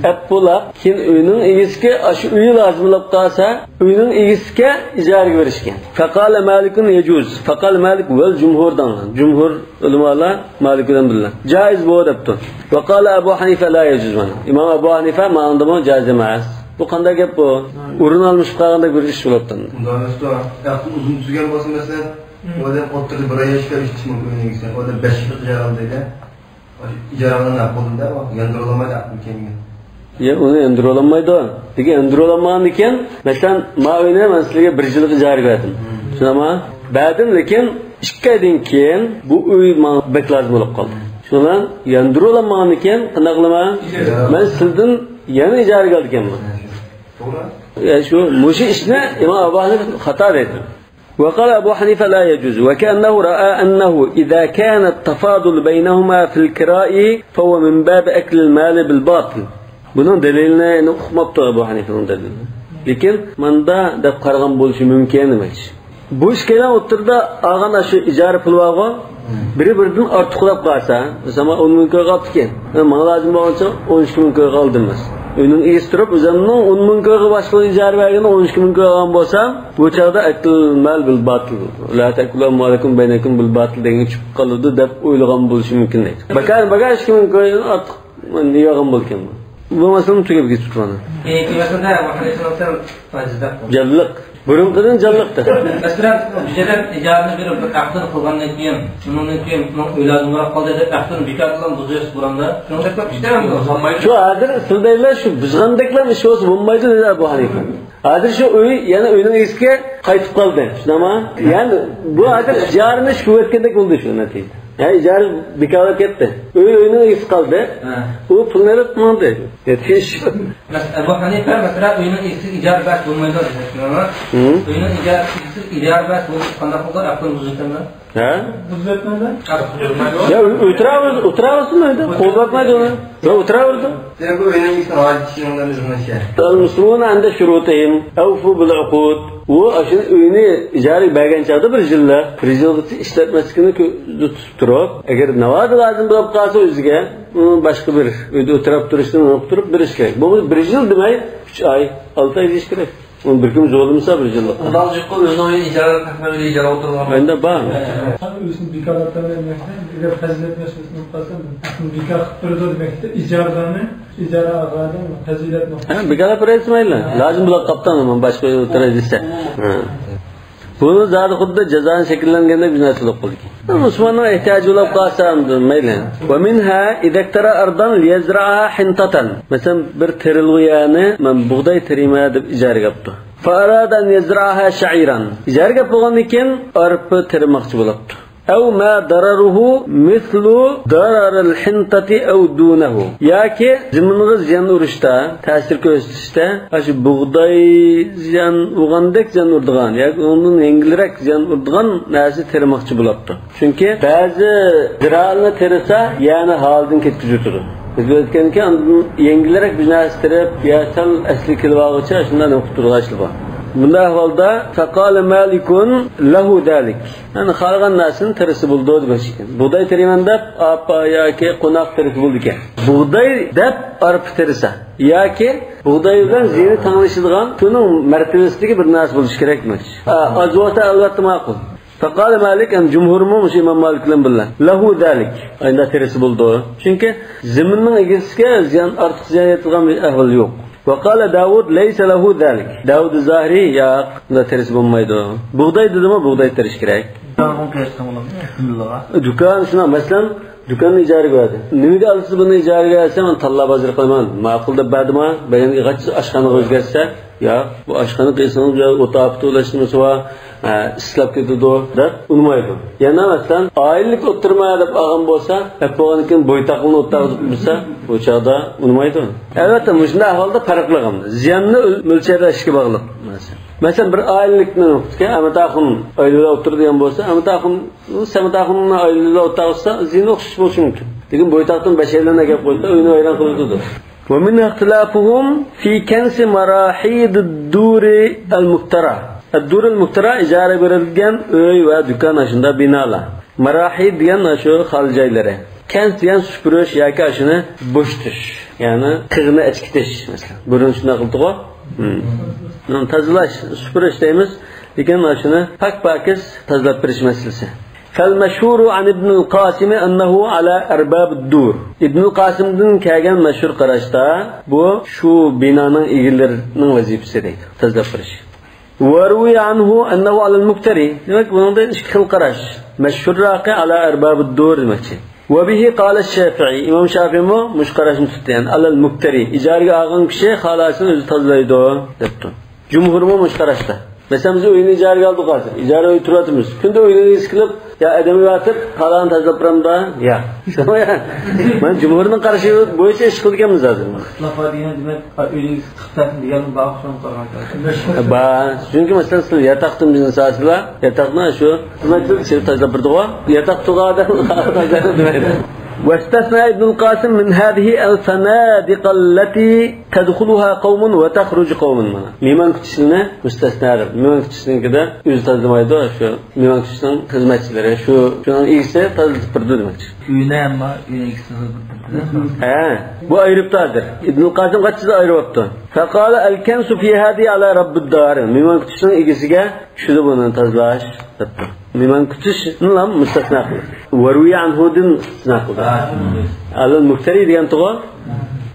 ئەپ بولاپ، كېيىن ئۆينىڭ ئىگىسىگە ئاشۇ ئۆيى لازىم بولۇپ قالسا، ئۆينىڭ ئىگىسىگە ئىجارىگە بېرىشكەن. فقال مالك يجوز. فقال مالك والجمهور دەڭلار. جۇمھۇر ئۆلىمالار مالىك بىلەن بىللە. جائىز بۇ دەپتۇ. وقال أبو حنيفة لا يجوز مانا. ئىمام ئەبۇ ھەنىفە ماڭدىمۇ جائىز ئەمەس. بۇ قانداق گەپ بۇ؟ ئورۇن ئالمىشىپ قالغاندەك بىر ئىش بولۇپتۇ. ئۇنداق ئەمەس ئۇكا. ئەقىل ئۇزۇن تۈزگەن بولسا مەسىلەن، ئۇ ئادەم ئوتتۇرىدا بىر ئاي ياشاپ ئىشلىتىش مۇمكىن ئۆينىڭ ئىگىسى. ئۇ ئادەم بەش يىللىق ئىجارە ئالدى دەيدۇ. ئىجارە ئالغان ھەق بولدى دە، ئۇ ياندۇرۇلمايدۇ ئەقىل كەينىگە. يا، ئۇنى ياندۇرۇلمايدۇ. لېكىن ياندۇرۇلمىغاندىكىن، مەسىلەن، ما ئۆينى مەن سىلەرگە بىر يىللىق ئىجارىگە بەردىم. شۇنداقمۇ؟ بەردىم، لېكىن ئىككى ئايدىن كېيىن بۇ ئۆي ماڭا بەك لازىم بولۇپ قالدى. شۇنىڭ بىلەن ياندۇرۇلمىغاندىكىن قانداق قىلىمەن؟ مەن سىلدىن يەنە ئىجارىگە ئالىدىكەنمەن. توغرا. يا، شۇ، مۇشۇ ئىشنى ئىمام ئەبۇ ھەنىفە خاتا دەيدۇ. وقال أبو حنيفة لا يجوز، وكأنه رأى أنه إذا كان التفاضل بينهما في الكراء فهو من باب أكل المال بالباطل. بۇنىڭ دەلىلىنى ئۇقماپتۇ ئەبۇ ھەنىفىنىڭ دەلىلىنى. لېكىن ماندا دەپ قارىغان بولۇشى مۇمكىن دېمەكچى. بۇ ئىككىلەن ئوتتۇرىدا ئالغان ئاشۇ ئىجارە پۇلى بارغۇ، بىرى بىرىدىن ئارتۇقلاپ قالسا، مەسىلەن، ئون مىڭ كويغا ئاپتىكەن. ماڭا لازىم بولغانچە ئون ئىككى مىڭ كويغا ئالدىم مەسىلەن. ئۆينىڭ ئىگىسى تۇرۇپ، ئۆزۈمنىڭ ئون مىڭ كويغا باشقىلارغا ئىجارە بەرگەندە ئون ئىككى مىڭ كويغا ئالغان بولسام، بۇ چاغدا أكل المال بالباطل. لا تأكلوا أموالكم بينكم بالباطل دېگەن چىقىپ قالىدۇ دەپ ئويلىغان بولۇشى مۇمكىن دەيدۇ. بەكار، بەكار ئىككى مىڭ كويدىن ئارتۇق نېمە ئالغان بولىدىكەن بۇ؟ بۇ مەسىلىمۇ تۈگەپ كېتىپتۇ مانا. كېيىنكى مەسىلىدە مۇھەددىسنىڭ سەل ئاجىزراق بولدى. جانلىق. بۇرۇنقىدىن جانلىقتى. مەسىلەن، بىر ئادەم ئىجارىنى بېرىپ، بىر ئەقدىنى قىلغاندىن كېيىن، شۇنىڭدىن كېيىن ئۇنىڭ ئۆيلەرگە نېمە قالدى دەپ ئەقدىنى بىكار قىلغان بۇزۇش بۇراندا. شۇنىڭدەك قىلىپ ئىشلەيمىز. شۇ ھازىر سىز دەيلا شۇ بۇزغاندەكلا ئىش بولسا بولمايدۇ دېدى ئەبۇ ھەنىفە. ھازىر شۇ ئۆي يەنە ئۆينىڭ ئىگىسىگە قايتىپ قالدى. شۇنداقمۇ؟ يەنى بۇ ھازىر ئىجارىنى شۇ ئۆتكەندەك بولدى شۇ نەتىجىدە. يا ئىجارە بىكارغا كەتتى. ئۆي، ئۆينىڭ ئىگىسى قالدى. ھە. ئۇ پۇلنى ئېلىپ ماڭدى. نەتىجە شۇ. مەس-، ئەبۇ ھەنىفە، مەسىلەن، ئۆينىڭ ئىگىسىگە ئىجارە بەرسە بولمايدۇ دېدى. شۇنداقمۇ؟ ھە. ئۆينىڭ ئىجارە، ئىگىسىگە ئىجارە بەرسە بولمايدۇ، قانداق بولىدۇ؟ ئەقلىنى بۇزىدىكەنمۇ؟ ھە؟ بۇزۇۋەتمەيدۇ. يا، ئۆ-، ئۆتۈرەۋەرسۇن، ئۆتۈرەۋەرسۇن ئۆيدە. قوغلاۋەتمەيدۇ ئۇنى. يا، ئۆتۈرەۋەرسۇن. سەن بۇ ئۆينىڭ ئىگىسىنىڭ ھاجىتى ئىشىنىڭ بىلەن ئىزدىنىشى. المسلمون عند شروطهم أوفوا بالعقود. ئۇ ئاشۇ ئۆينى ئىجارىگە بەرگەن چاغدا بىر يىللا، بىر يىلغىچە ئىشلەتمەسلىكىنى كۆزدە تۇتۇپ تۇرۇپ، ئەگەر ناۋادا لازىم بولۇپ قالسا ئۆزىگە، ئۇ باشقا بىر ئۆيدە ئولتۇرۇپ تۇرۇشتىن ئۇنىڭ قۇتۇلۇپ بېرىش كېرەك. بولمىسا بىر يىل دېمەي، ئۈچ ئاي، ئالتە ئاي دېيىش كېرەك. ئۇنى بىر كىم زورلىمىسا بىر يىللىق. ئۇنداق جىققا ئۆزىنىڭ ئۆيىنى ئىجارە قىلىپ، ئۆيدە ئىجارە ئولتۇرغان. ئەندە بار. سەن ئۆزىنى بىكار قىلىپ بەرمەكتە، ئەگەر پەزىلەت مەسىلىسىنى ئوقۇسا، بىكار قىلىپ بېرىدۇ دېمەكتە، ئىجارىدارنى، ئىجارە ئالغاننى پەزىلەتنى ئوقۇسا. ھە، بىكار قىلىپ بېرەلمەيلى. لازىم بولۇپ قاپتۇ، مانا باشقا ئۆيدە ئولتۇراي دېسە. ھە. بۇنى زادى خۇددى جازانى شەكىللەنگەندەك بىر نەرسە بولۇپ قالىدىكەن. مۇسۇلماننىڭ ئېھتىياجى بولۇپ قالسا، مەيلى. ومنها إذا اكترى أرضا ليزرعها حنطة. مەسىلەن، بىر تېرىلغۇ يەرنى مەن بۇغداي تېرىيمەن دەپ ئىجارىگە ئاپتۇ. فأراد أن يزرعها شعيرا. ئىجارىگە ئاپ بولغاندىن كېيىن ئارپا تېرىماقچى بولاپتۇ. أو ما ضرره مثل ضرر الحنطة أو دونه. ياكى زېمىنغا زىيان ئۇرۇشتا، تەسىر كۆرسىتىشتە، ئاشۇ بۇغداي زىيان ئۇرغاندەك زىيان ئۇرىدىغان ياكى ئۇنىڭدىن يەڭگىلرەك زىيان ئۇرىدىغان نەرسە تېرىماقچى بولاپتۇ. چۈنكى بەزى زىرائەتنى تېرىسا، يەنى ھالىدىن كەتكۈزۈۋېتىدۇ. بىز ئۆتكەنكى ئاندىن يەڭگىلرەك بىر نەرسە تېرىپ، يا سەل ئەسلىگە كېلىۋالغۇچە شۇنداق نېمە قىلىپ تۇرغان ئىشلار بار. بۇنداق ئەھۋالدا فقال مالك له ذلك. يەنى خالىغان نەرسىنى تېرىسە بولىدۇ دېمەكچى ئىكەن. بۇغداي تېرىيمەن دەپ، ئاپا ياكى قوناق تېرىسە بولىدىكەن. بۇغداي دەپ ئارپا تېرىسا ياكى بۇغداي بىلەن زىيىنى تەڭلىشىدىغان شۇنىڭ مەرتىۋىسىدىكى بىر نەرسە بولۇشى كېرەك دېمەكچى. ئا، ئاز بولسا ئەلۋەتتە ماقۇل. فقال مالك، يەنى جۇمھۇرمۇ مۇشۇ ئىمام مالىك بىلەن بىللە. له ذلك. ئەندى تېرىسە بولىدۇ. چۈنكى زېمىننىڭ ئىگىسىگە زىيان، ئارتۇق زىيان يەتىدىغان بىر ئەھۋال يوق. وقال داود ليس له ذلك. داود زاھىرى ياق، بۇنداق تېرىسە بولمايدۇ. بۇغداي دېدىمۇ، بۇغداي تېرىش كېرەك. دۇكان قىلىشقا بولامدۇ؟ دۇكان شۇنداق، مەسىلەن، دۇكاننى ئىجارىگە بەردى. نېمىگە ئالىسىز بۇنى ئىجارىگە دېسەم، تاللا بازىرى قىلىمەن. ماقۇل دەپ بەردىمۇ، بەرگەن ئىغاچ ئاشخانىغا ئۆزگەرتسە، ياق، بۇ ئاشخانا قىلسىڭىز، يا ئوت ئاپىتى ئۇلاشمىسى بار، ھە، ئىسسىلاپ كېتىدۇ دەپ ئۇنىمايدۇ. يەنە مەسىلەن، ئائىلىلىك ئوتتۇرىما دەپ ئالغان بولسا، دەپ بولغاندىن كېيىن بويتاقلىرىنى ئوتتۇرىغا تۇتۇپ بىلسە، بۇ چاغدا ئۇنىمايدۇ. ئەلۋەتتە، مۇشۇنداق ئەھۋالدا پەرقلىق ئەمدى. زىياننى ئۆل-، مۆلچەرلەشكە باغلىق. مەسىلەن، بىر ئائىلىلىكنىڭ ئەمەت ئاخۇن ئائىلىدە ئولتۇرىدىغان بولسا، ئەمەت ئاخۇن سەمەت ئاخۇننىڭ ئائىلىدە ئولتۇرغان بولسا، زىيىنى ئوخشاش بولۇشى مۇمكىن. لېكىن بويتاقتىن بەش ئايلان ئەكەپ قويسا، ئۆينى ۋەيران قىلىۋېتىدۇ. ومنها اختلافهم في كنس مراحيض الدور المكترى. الدور المكترى ئىجارە بېرىلگەن ئۆي ۋە دۇكان، ئاشۇنداق بىنالار. ماراھىد دېگەن شۇ خالا جايلىرى. كەنس دېگەن سۈپۈرۈش ياكى ئاشۇنى بوشىتىش، يەنى تىغنى ئەچكىتىش، مەسىلەن. بۇرۇن شۇنداق قىلدۇق-غۇ. ھىم. تازىلاش، سۈپۈرۈش دەيمىز، لېكىن ئاشۇنى پاك-پاكىز تازىلاپ بېرىش مەسىلىسى. فالمشهور عن ابن القاسم أنه على أرباب الدور. ئىبنۇل قاسىمدىن كەلگەن مەشھۇر قاراشتا، بۇ شۇ بىنانىڭ ئىگىلىرىنىڭ ۋەزىپىسى دەيدۇ، تازىلاپ بېرىش. وروي عنه أنه على المكتري. دېمەك، بۇنىڭدا ئىككى خىل قاراش. مەشھۇرراقى على أرباب الدور دېمەكچى. وبه قال الشافعي. ئىمام شافىئىمۇ مۇشۇ قاراشنى تۇتتى، يەنى على المكتري. ئىجارىگە ئالغان كىشى خالاسىنى ئۆزى تازىلايدۇ، دەپتۇ. جۇمھۇرمۇ مۇشۇ قاراشتا. مەسىلەن، بىز ئۆينى ئىجارىگە ئالدۇق ھازىر. ئىجارە ئۆي تۇرۇۋاتىمىز. كۈندە ئۆينىڭ ئىگىسى كېلىپ، يا ئادەم ئېۋەتىپ، خالانى تازىلاپ بېرەمدۇ؟ ياق. مانا جۇمھۇرنىڭ قارىشى بويىچە ئىش قىلىدىكەنمىز ھازىر. ئىختىلاف بار دېگەن، دېمەك، ئۆينىڭ ئىگىسى قىلىپ بەرسۇن دېگەن بار ئوخشايدۇ قارىغان. بار. چۈنكى، مەسىلەن، سىز ياتاقتىن بىزنى سالسىلا، ياتاقنى شۇ خىزمەتچىلەر چېلىپ تازىلاپ بېرىدىغۇ. ياتاق تۇغادىن تازىلاپ بېرىدۇ. واستثنى ابن القاسم من هذه الفنادق التي تدخلها قوم وتخرج قوم. مانا مېھمان كۈتۈشنى مۇستەسنا دەپ، مېھمان كۈتۈشنىڭكىدە ئۆزى تازىلىمايدۇ، شۇ مېھمان كۈتۈشنىڭ خىزمەتچىلىرى، شۇ، شۇنىڭ ئىگىسى تازىلىتىپ بېرىدۇ دېمەكچى. ئۆينى ئەمما ئۆينىڭ ئىگىسى تازىلىتىپ بېرىدۇ. ھە، بۇ ئايرىپتۇ ھازىر. ئىبنۇل قاسىم قاچىدا ئايرىۋاپتۇ. فقال الكنس في هذه على رب الدار. مېھمان كۈتۈشنىڭ ئىگىسىگە چۈشىدۇ بۇنى تازىلاش، دەپتۇ. مېھمان كۈتۈشنىلا مۇستەسنا قىلدى. ۋەرۋىي ئەنھۇدىن ئىستىسنا قىلدى. ھە. ئەلەل مۇكتەرى دېگەنتىغۇ.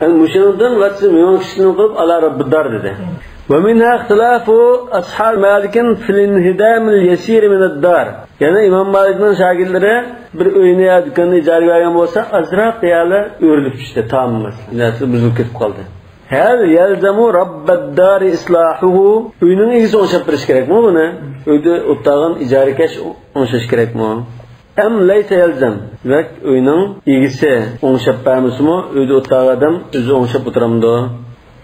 ئەنە مۇشۇنىڭدىن ۋە سىز مېھمان كۈتۈشنى قىلىپ، ئالا رەببىدار دېدى. ومنها اختلاف أصحاب مالك في الانهدام اليسير من الدار. يەنى ئىمام مالىكنىڭ شاگىرتلىرى بىر ئۆينى يا دۇكاننى ئىجارىگە بەرگەن بولسا، ئازراق يەرلەر ئۆرۈلۈپ چۈشتى، تام مەسىلەن، نەرسە بۇزۇلۇپ كېتىپ قالدى. هل يلزم رب الدار إصلاحه؟ ئۆينىڭ ئىگىسى ئوڭشاپ بېرىشى كېرەكمۇ بۇنى؟ ئۆيدە ئولتۇرغان ئىجارىكەش ئوڭشاش كېرەكمۇ؟ أم ليس يلزم؟ دېمەك، ئۆينىڭ ئىگىسى ئوڭشاپ بەرمىسىمۇ، ئۆيدە ئولتۇرغان ئادەم ئۆزى ئوڭشاپ ئولتۇرامدۇ؟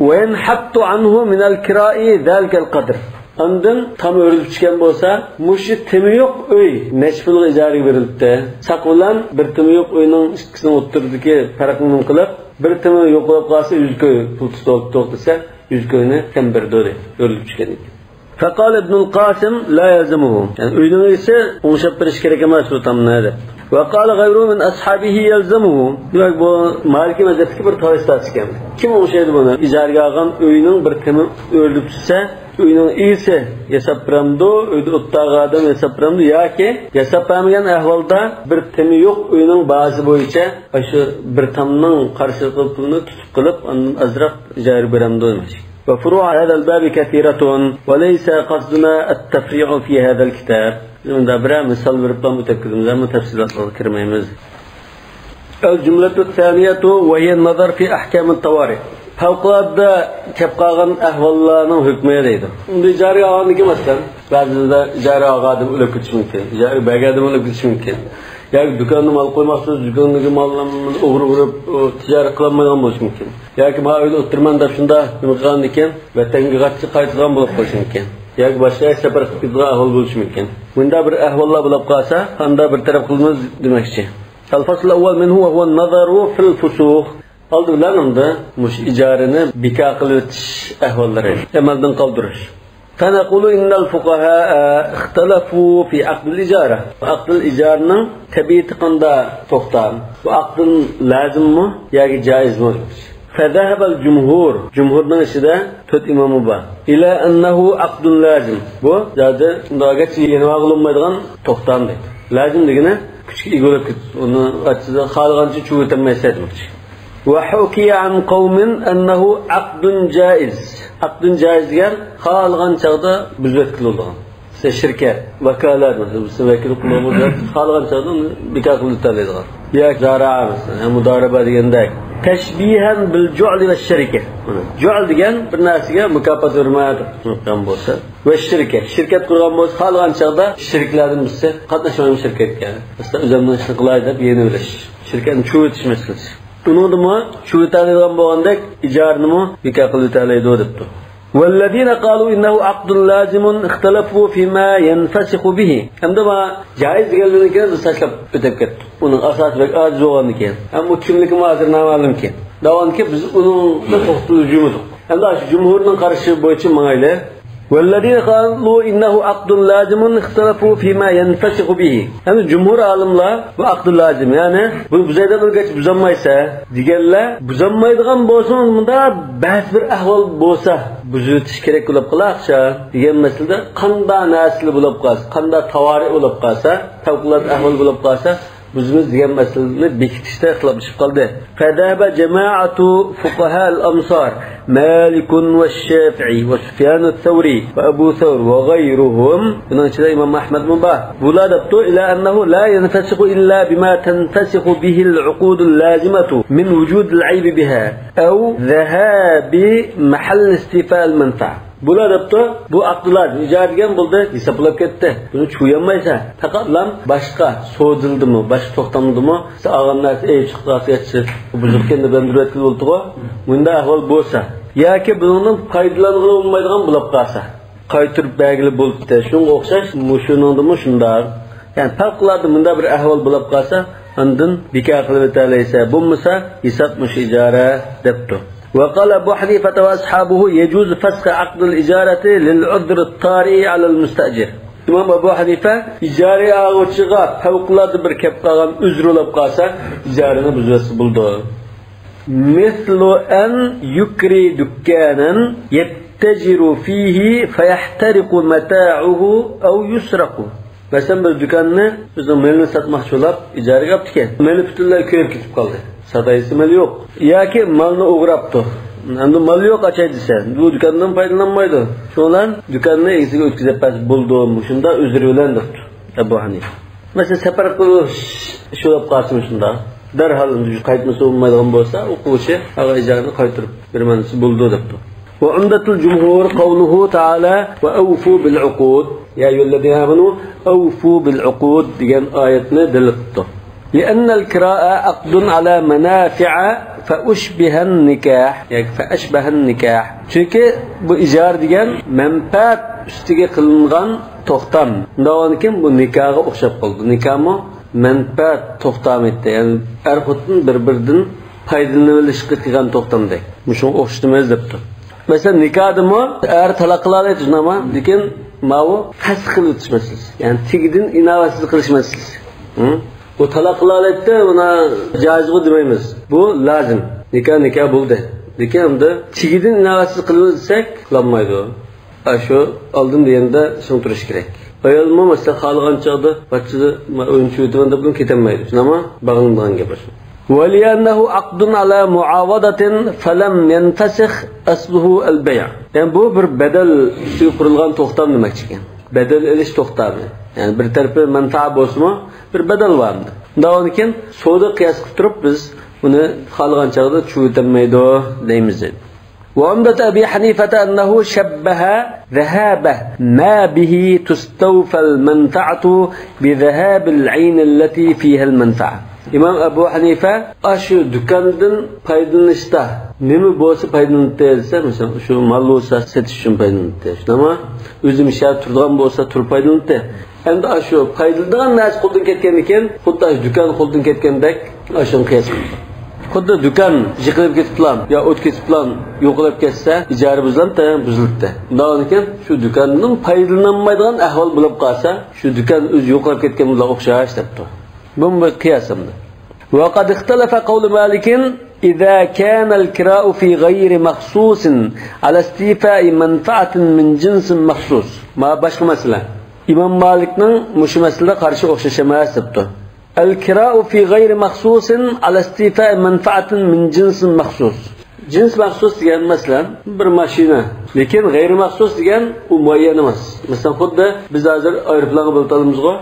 وينحط عنه من الكراء ذلك القدر. ئاندىن تام ئۆرۈلۈپ چۈشكەن بولسا، مۇشۇ تېمى يوق ئۆي نەچچە پۇلغا ئىجارىگە بېرىلىپتۇ. ساق بىلەن بىر تېمى يوق ئۆينىڭ ئىككىسىنىڭ ئوتتۇرىدىكى پەرقنى نېمە قىلىپ، بىر تېمى يوقىلاپ قالسا، يۈز كوي پۇل تۇتۇپ دېسە، يۈز كوينى كەم بېرىدۇ دەيدۇ، ئۆرۈلۈپ چۈشكەندىن كېيىن. فقال ابن القاسم لا يلزمه. يەنى ئۆينىڭ ئىگىسى ئوڭشاپ بېرىش كېرەك ئەمەس بۇ تامنى دەپ. وقال غيره من أصحابه يلزمه. دېمەك، بۇ مالىكىي مەزھەپتىكى بىر تالاش تارتىش ئىكەن. كىم ئوڭشايدۇ بۇنى؟ ئىجارىگە ئالغان ئۆينىڭ بىر تېمى ئۆرۈلۈپ چۈشسە، ئۆينىڭ ئىگىسى ياساپ بېرەمدۇ، ئۆيدە ئولتۇرغان ئادەم ياساپ بېرەمدۇ ياكى ياساپ بەرمىگەن ئەھۋالدا بىر تېمى يوق ئۆينىڭ باھاسى بويىچە ئاشۇ بىر تامنىڭ قارشىلىقى پۇلىنى تۇتۇپ قېلىپ، ئاندىن ئازراق ئىجارە بېرەمدۇ دېمەكچى. وفروع هذا الباب كثيرة وليس قصدنا التفريع في هذا الكتاب. بىز مۇنداق بىرەر مىسال بېرىپ ئۆتۈپ كېتىمىز، ئەمما تەپسىلاتلارغا كىرمەيمىز. الجملة الثانية وهي النظر في أحكام الطوارئ. پەۋقۇلئاددە كەپ قالغان ئەھۋاللارنىڭ ھۆكمى دەيدۇ. ئۇندا ئىجارىگە ئالغاندىن كېيىن، مەسىلەن، بەزىدە ئىجارە ئالغان ئادەم ئۆلۈپ كېتىشى مۇمكىن، ئىجارە بەرگەن ئادەم ئۆلۈپ كېتىشى مۇمكىن. ياكى دۇكاندا مال قويماقچى بولسا، دۇكاندىكى ماللارنى ئوغرى ئۇرۇپ، ئۇ تىجارەت قىلالمايدىغان بولۇشى مۇمكىن. ياكى مانا ئۆيدە ئولتۇرىمەن دەپ شۇنداق نېمە قىلغاندىن كېيىن، ۋەتەنگە قايتىدىغان بولۇپ قېلىشى مۇمكىن. ياكى باشقا يەرگە سەپەر قىلىپ كېتىدىغان ئەھۋال بولۇشى مۇمكىن. مۇنداق بىر ئەھۋاللار بولۇپ قالسا، ئاندا بىر تەرەپ قىلىمىز دېمەكچى. الفصل الأول منه وهو النظر في الفسوخ. ئالدى بىلەن ئەمدى مۇشۇ ئىجارىنى بىكار قىلىۋېتىش ئەھۋاللىرى، ئەمەلدىن قالدۇرۇش. فنقول إن الفقهاء اختلفوا في عقد الإجارة. ئەقدىل ئىجارىنىڭ تەبىئىتى قانداق توختام؟ بۇ ئەقدىل لازىممۇ ياكى جائىزمۇ؟ فذهب الجمهور، جۇمھۇرنىڭ ئىچىدە تۆت ئىمامى بار، إلى أنه عقد لازم. بۇ زادى ئۇنداق ئەگەرچە يېنىۋالغىلى بولمايدىغان توختام دەيدۇ. لازىم دېگىنى كۈچكە ئىگە بولۇپ كېتىدۇ. ئۇنى ئاچىسىدا خالىغانچە چۈۋۈتەلمەيسىز دېمەكچى. وحكي عن قوم أنه عقد جائز. ئەقدۇن جائىز دېگەن خالىغان چاغدا بۈزۈۋەتكىلى بولىدىغان. مەسىلەن، شىركەت، ۋاكالەت، مەسىلەن، بىزنى ۋەكىل قىلىدىغان بولسا، خالىغان چاغدا ئۇنى بىكار قىلىۋېتەلەيدىغان. ياكى زارائە، مەسىلەن، يا مۇدارىبە دېگەندەك. تشبيها بالجعل والشركة. جۇئل دېگەن بىر نەرسىگە مۇكاپات بېرىمەن دېگەن بولسا. ۋەششىركە، شىركەت قۇرغان بولسا، خالىغان چاغدا شېرىكلەردىن بىرسى قاتناشمايمەن شىركەتكە. مەسىلەن، ئۆزۈمنىڭ ئىشىنى قىلاي دەپ يېنىۋېلىش. شىركەتنى چۈۋۈتۈش مەسىلىسى. ئۇنىڭدىمۇ چۈۋۈتەلەيدىغان بولغاندەك، ئىجارىنىمۇ بىكار قىلىۋېتەلەيدۇ دەپتۇ. والذين قالوا إنه عقد لازم اختلفوا فيما ينفسخ به. ئەمدى مانا جائىز دېگەنلىرىنى كېيىن بىز تاشلاپ ئۆتۈپ كەتتۇق. ئۇنىڭ ئاساسى بەك ئاجىز بولغاندىن كېيىن. ھەم ئۇ كىملىكىمۇ ھازىر نامەلۇمكەن. داۋاملىق بىز ئۇنىڭغا توختىلىپ يۈرمىدۇق. ئەمدى شۇ جۇمھۇرنىڭ قارىشى بويىچە ماڭايلى. والذين قالوا إنه عقد لازم اختلفوا فيما ينفسخ به. يەنى جۇمھۇر ئالىملار بۇ ئەقدى لازىم، يەنى بۇنى بۇزاي دەپ ئۆلگەچ بۇزالمايسەن دېگەنلەر، بۇزالمايدىغان بولسىمۇ، مۇندا بەزى بىر ئەھۋال بولسا بۇزۇۋېتىش كېرەك بولۇپ قالار ئاخشام دېگەن مەسىلىدە قانداق نەرسىلەر بولۇپ قالسا، قانداق تاۋارىئ بولۇپ قالسا، پەۋقۇلئاددە ئەھۋال بولۇپ قالسا، بۇزىمىز دېگەن مەسىلىنى بېكىتىشتە ئىختىلاپلىشىپ قالدى. فذهب جماعة فقهاء الأمصار، مالك والشافعي وسفيان الثوري وأبو ثور وغيرهم. بۇنىڭ ئىچىدە ئىمام ئەھمەدمۇ بار. بۇلار دەپتۇ، إلى أنه لا ينفسخ إلا بما تنفسخ به العقود اللازمة من وجود العيب بها أو ذهاب محل استيفاء المنفعة. بۇلار دەپتۇ، بۇ ئەقدى لازىم، ئىجارە دېگەن بولدى، ھېسابلاپ كەتتى. بۇنى چۈۋۈيەلمەيسەن. پەقەتلا باشقا سودىلىدىمۇ، باشقا توختامدىمۇ، سەن ئالغان نەرسە ئەيىب چىقىپ قالسا، يەتسە بۇزۇلۇپ كەتتى دەپ بەندىرىۋەتكىلى بولدىغۇ. مۇنداق ئەھۋال بولسا ياكى بۇنىڭدىن پايدىلانغىلى بولمايدىغان بولۇپ قالسا، قايتۇرۇپ بەرگىلى بولدى. شۇنىڭغا ئوخشاش مۇشۇنىڭدىمۇ شۇنداق. يەنى پەۋقۇلئاددە مۇنداق بىر ئەھۋال بولۇپ قالسا، ئاندىن بىكار قىلىۋېتەلەيسەن، بولمىسا ھېساب مۇشۇ ئىجارە دەپتۇ. وقال أبو حنيفة وأصحابه يجوز فسخ عقد الإجارة للعذر الطارئ على المستأجر. ئىمام ئەبۇ ھەنىفە ئىجارە ئالغۇچىغا پەۋقۇلئاددە بىر كەپ قالغان ئۆزرى بولۇپ قالسا، ئىجارىنى بۇزۇۋەتسە بولىدۇ. مثل أن يكري دكانا يتجر فيه فيحترق متاعه أو يسرق. مەسىلەن، بىر دۇكاننى، بىزنىڭ مېلىنى ساتماقچى بولۇپ، ئىجارىگە ئاپتىكەن. مېلى پۈتۈنلەي كۆيۈپ كېتىپ قالدى. ساتايسى مېلى يوق. ياكى مالنى ئوغراپتۇ. ئەمدى مال يوق، ئاچاي دېسە، بۇ دۇكاندىن پايدىلانمايدۇ. شۇنىڭ بىلەن دۇكاننى ئىگىسىگە ئۆتكۈزۈپ بەرسە بولىدۇ، مۇشۇنداق ئۆزرى بىلەن دەپتۇ ئەبۇ ھەنىفە. مەسىلەن، سەپەر قىلىش ئىشى بولۇپ قالسا مۇشۇنداق. دەرھال قايتمىسا بولمايدىغان بولسا، ئۇ قوشى ئىجارىنى قايتۇرۇپ بېرىمەن دېسە بولىدۇ دەپتۇ. وعمدة الجمهور قوله تعالى وأوفوا بالعقود. يا أيها الذين آمنوا أوفوا بالعقود دېگەن ئايەتنى دەلىل قىپتۇ. لأن الكراء عقد على منافع فأشبه النكاح. ياكى فأشبه النكاح. چۈنكى بۇ ئىجارە دېگەن مەنپەئەت ئۈستىگە قىلىنغان توختام. شۇنداق بولغاندىكىن بۇ نىكاھقا ئوخشاپ قالىدۇ. نىكاھمۇ مەنپەئەت توختامى ئىدى. يەنى ئەر خوتۇن بىر-بىرىدىن پايدىلىنىۋېلىشقا قىلغان توختامدەك. مۇشۇنىڭغا ئوخشىتىمىز دەپتۇ. مەسىلەن، نىكاھدىمۇ ئەر تالاق قىلالايدۇ، شۇنداقمۇ؟ لېكىن ماۋۇ پەسخ قىلىۋېتىش مەسىلىسى. يەنى تېگىدىن ئىناۋەتسىز قىلىش مەسىلىسى. ھە؟ ئۇ تالاق قىلالايدۇ، ئۇنى جائىزغۇ دېمەيمىز. بۇ لازىم. نىكاھ، نىكاھ بولدى. لېكىن ئەمدى تېگىدىن ئىناۋەتسىز قىلىمىز دېسەك، قىلالمايدۇ. ئاشۇ ئالدىن دېگەندە سىڭدۈرۈش كېرەك. ئايالمۇ مەسىلەن خالىغان چاغدا باغچىدا ئويۇن چۈۋۈتىمەن دەپ كېتەلمەيدۇ. شۇنداقمۇ؟ باغلىنىدىغان گەپ ئاشۇ. ولأنه عقد على معاوضة فلم ينفسخ أصله البيع. يەنى بۇ بىر بەدەل ئۈستىگە قۇرۇلغان توختام دېمەكچىكەن. بەدەل ئېلىش توختامى. يەنى بىر تەرىپى مەنپەئەت بولسىمۇ، بىر بەدەل بار ئەمدى. شۇنداق بولغاندىكىن سودا قىياس قىلىپ تۇرۇپ بىز ئۇنى خالىغان چاغدا چۈۋۈتەلمەيدۇ دەيمىز دەيدۇ. وعمدة أبي حنيفة أنه شبه ذهاب ما به تستوفى المنفعة بذهاب العين التي فيها المنفعة. ئىمام ئەبۇ ھەنىفە ئاشۇ دۇكاندىن پايدىلىنىشتا نېمە بولسا پايدىلىنىدۇ دېسە، مەسىلەن، شۇ مال بولسا سېتىش ئۈچۈن پايدىلىنىدۇ. شۇنداقمۇ؟ ئۆزى مۇشۇ يەردە تۇرىدىغان بولسا تۇرۇپ پايدىلىنىدۇ. ئەمدى ئاشۇ پايدىلىنىدىغان نەرسە قولدىن كەتكەندىن كېيىن، خۇددى ئاشۇ دۇكان قولدىن كەتكەندەك ئاشۇنى قىياس قىلىدۇ. خۇددى دۇكان يىقىلىپ كېتىپلا يا ئوت كېتىپلا يوقىلاپ كەتسە، ئىجارە بۇزۇلامتى؟ بۇزۇلىدۇ. ئۇنداق ئىكەن، شۇ دۇكاندىن پايدىلىنالمايدىغان ئەھۋال بولۇپ قالسا، شۇ دۇكان ئۆزى يوقىلاپ كەتكەن بىلەن ئوخشاش دەپتۇ. بۇمۇ بىر قىياس ئەمدى. وقد اختلف قول مالك إذا كان الكراء في غير مخصوص على استيفاء منفعة من جنس مخصوص. ما باشقا مەسىلە. ئىمام مالىكنىڭ مۇشۇ مەسىلىدە قارىشى ئوخشاش ئەمەس دەپتۇ. الكراء في غير مخصوص على استيفاء منفعة من جنس مخصوص. جىنس مەخسۇس دېگەن، مەسىلەن، بىر ماشىنا. لېكىن غەيرىي مەخسۇس دېگەن ئۇ مۇئەييەن ئەمەس. مەسىلەن، خۇددى بىز ھازىر ئايروپىلانغا بېلەت ئالىمىزغۇ.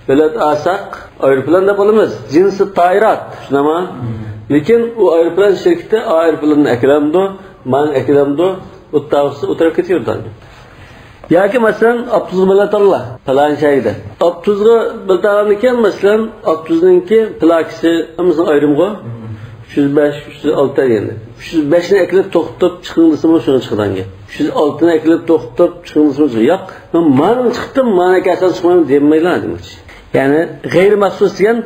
بېلەت ئالساق، ئايروپىلان دەپ ئالىمىز. جىنسى تائىرات، شۇنداقمۇ؟ لېكىن ئۇ ئايروپىلان شىركىتى ئا ئايروپىلاننى ئەكېلەمدۇ، ماڭا ئەكېلەمدۇ، ئۇ تاغۇسى ئۇ تەرەپكە كېتىۋېرىدۇ. ياكى مەسىلەن، ئاپتوبۇسقا بېلەت ئاللا، پالان شەھەردە. ئاپتوبۇسقا بېلەت ئالغاندىكىن، مەسىلەن، ئاپتوبۇسنىڭكى پلاكىسى ھەممىسىنىڭ ئايرىمغۇ. ئۈچ يۈز بەش، ئۈچ يۈز ئالتە دېگەندە. ئۈچ يۈز بەشنى ئەكېلىپ توختاپ چىقىڭ دېسىمۇ شۇڭا چىقىدىغان گەپ. ئۈچ يۈز ئالتىنى ئەكېلىپ توختاپ چىقىڭ دېسىمۇ شۇڭا. ياق، مەن مانىڭ چىقتىم، مانى ئەكەلسەڭ چىقمايمەن دېمەيلا دېمەكچى. يەنى غەيرىي مەخسۇس دېگەن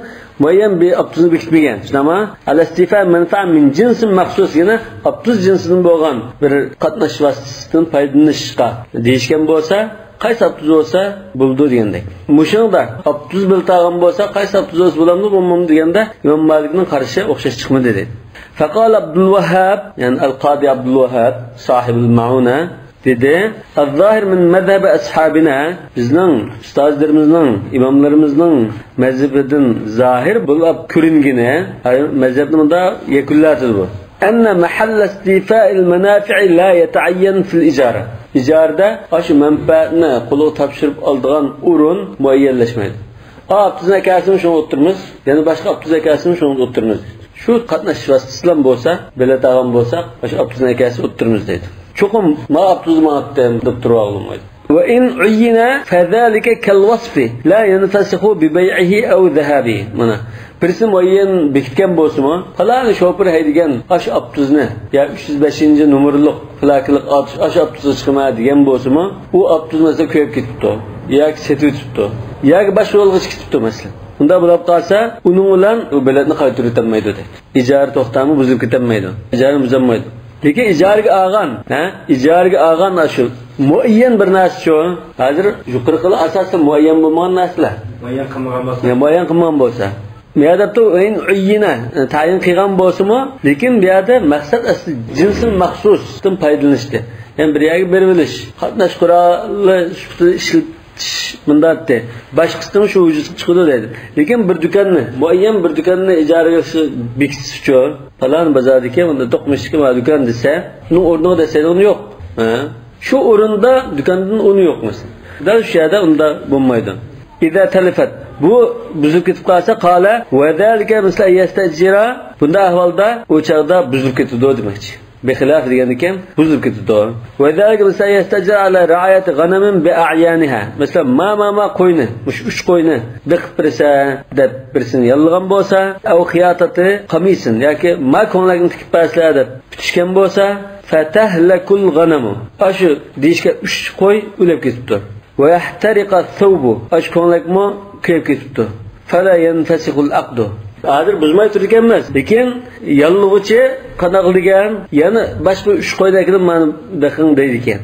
مۇئەييەن بىر ئاپتوبۇسنى بېكىتمىگەن. شۇنداقمۇ؟ ئەلەستىفا مەنفە مىن جىنسىن مەخسۇس، يەنى ئاپتوبۇس جىنسىدىن بولغان بىر قاتناش ۋاسىتىسىدىن پايدىلىنىشقا دېيىشكەن بولسا، قايسى ئاپتوبۇس بولسا بولىدۇ دېگەندەك. مۇشۇنىڭدا ئاپتوبۇس بېلەت ئالغان بولسا، قايسى ئاپتوبۇس بولسا بولامدۇ، بولمامدۇ دېگەندە، ئىمام مالىكنىڭ قارىشى ئوخشاش چىقمىدى دېدى. فقال عبد الوهاب، يەنى ئەل قادى ئابدۇلۋاھاب، ساھىبۇل مەئۇنە، دېدى، الظاهر من مذهب أصحابنا، بىزنىڭ ئۇستازلىرىمىزنىڭ، ئىماملىرىمىزنىڭ مەزھىپىدىن زاھىر بولۇپ كۆرۈنگىنى، مەزھەپنى مۇنداق يەكۈنلەۋاتىدۇ بۇ. أن محل استيفاء المنافع لا يتعين في الإجارة. ئىجارىدە ئاشۇ مەنپەئەتنى قولغا تاپشۇرۇپ ئالىدىغان ئورۇن مۇئەييەنلەشمەيدۇ. ئا ئاپتوبۇسنى ئەكەلسىمۇ شۇڭا ئولتۇرىمىز، يەنە باشقا ئاپتوبۇس ئەكەلسىمۇ شۇڭا ئولتۇرىمىز. شۇ قاتناش ۋاسىتىسىلەن بولسا، بېلەت ئالغان بولساق، ئاشۇ ئاپتوبۇسنى ئەكەلسە ئولتۇرىمىز دەيدۇ. چوقۇم ما ئاپتوبۇس ماڭاتتى دەپ تۇرۇۋالغىلى بولمايدۇ. وإن عين فذلك كالوصف لا ينفسخ ببيعه أو ذهابه. مانا، بىرسى مۇئەييەن بېكىتكەن بولسىمۇ، پالانى شوپۇر ھەيدىگەن ئاشۇ ئاپتوبۇسنى يا ئۈچ يۈز بەشىنچى نومۇرلۇق پلاكىلىق ئاپتوبۇس، ئاشۇ ئاپتوبۇسقا چىقىمەن دېگەن بولسىمۇ، ئۇ ئاپتوبۇس مەسىلەن كۆيۈپ كېتىپتۇ ياكى سېتىۋېتىپتۇ ياكى باشقا يولغا چىقىپ كېتىپتۇ مەسىلەن. ئۇنداق بولۇپ قالسا، ئۇنىڭ بىلەن ئۇ بېلەتنى قايتۇرۇۋېتەلمەيدۇ دەيدۇ. ئىجارە توختامى بۇزۇلۇپ كېتەلمەيدۇ. ئىجارىنى بۇزالمايدۇ. لېكىن ئىجارىگە ئالغان، ھە؟ ئىجارىگە ئالغان ئاشۇ مۇئەييەن بىر نەرسە شۇ. ھازىر يۇقىرىقىلا ئاساستا مۇئەييەن بولمىغان نەرسىلەر. مۇئەييەن قىلمىغان بولسا. يا مۇئەييەن قىلمىغان بولسا. بۇ يەردە ئۇ ئەين ئۇييىنە، تەيىن قىلغان بولسىمۇ، لېكىن بۇ يەردە مەقسەت ئەسلى جىنسىل مەخسۇستىن پايدىلىنىشتى. يەنى بىر يەرگە بېرىۋېلىش، قاتناش قورالى سۈپىتىدە ئىشلىتىش مۇنداق دەيدۇ. باشقىسىنىڭ شۇ ۋۇجۇدقا چىقىدۇ دەيدۇ. لېكىن بىر دۇكاننى، مۇئەييەن بىر دۇكاننى ئىجارىگە بېكىتىش ئۈچۈن، پالان بازاردىكى، مۇنداق دوقمۇشتىكى ما دۇكان دېسە، ئۇنىڭ ئورنىغا دەسسەيدىغىنى يوق. ھە؟ شۇ ئورۇندا دۇكاندىن ئۇن يوق مەسىلەن. دەل شۇ يەردە ئۇنداق بولمايدۇ. إذا تلفت، بۇ بۇزۇلۇپ كېتىپ قالسا، قال وذلك مثل أن يستأجر، بۇنداق ئەھۋالدا ئۇ چاغدا بۇزۇلۇپ كېتىدۇ دېمەكچى. بخلاف دېگەندىكىن بۇزۇلۇپ كېتىدۇ. وذلك مثل أن يستأجر على رعاية غنم بأعيانها. مەسىلەن، ما، ما، ما قوينى، مۇشۇ ئۈچ قوينى بېقىپ بېرىسەن دەپ بىرسىنى ياللىغان بولسا، أو خياطة قميص، ياكى ما كۆڭلەكنى تىكىپ بەرسىلە دەپ پۈتۈشكەن بولسا، فتهلك الغنم. ئاشۇ دېيىشكە ئۈچ قوي ئۆلۈپ كېتىپتۇ. ويحترق الثوب، ئاشۇ كۆڭلەكمۇ كۆيۈپ كېتىپتۇ. فلا ينفسخ العقد. ھازىر بۇزماي تۇرىدىكەنمىز. لېكىن ياللىغۇچى قانداق دېگەن، يەنە باشقا ئۈچ قوينى ئەكېلىپ مانا بېقىڭ دەيدىكەن.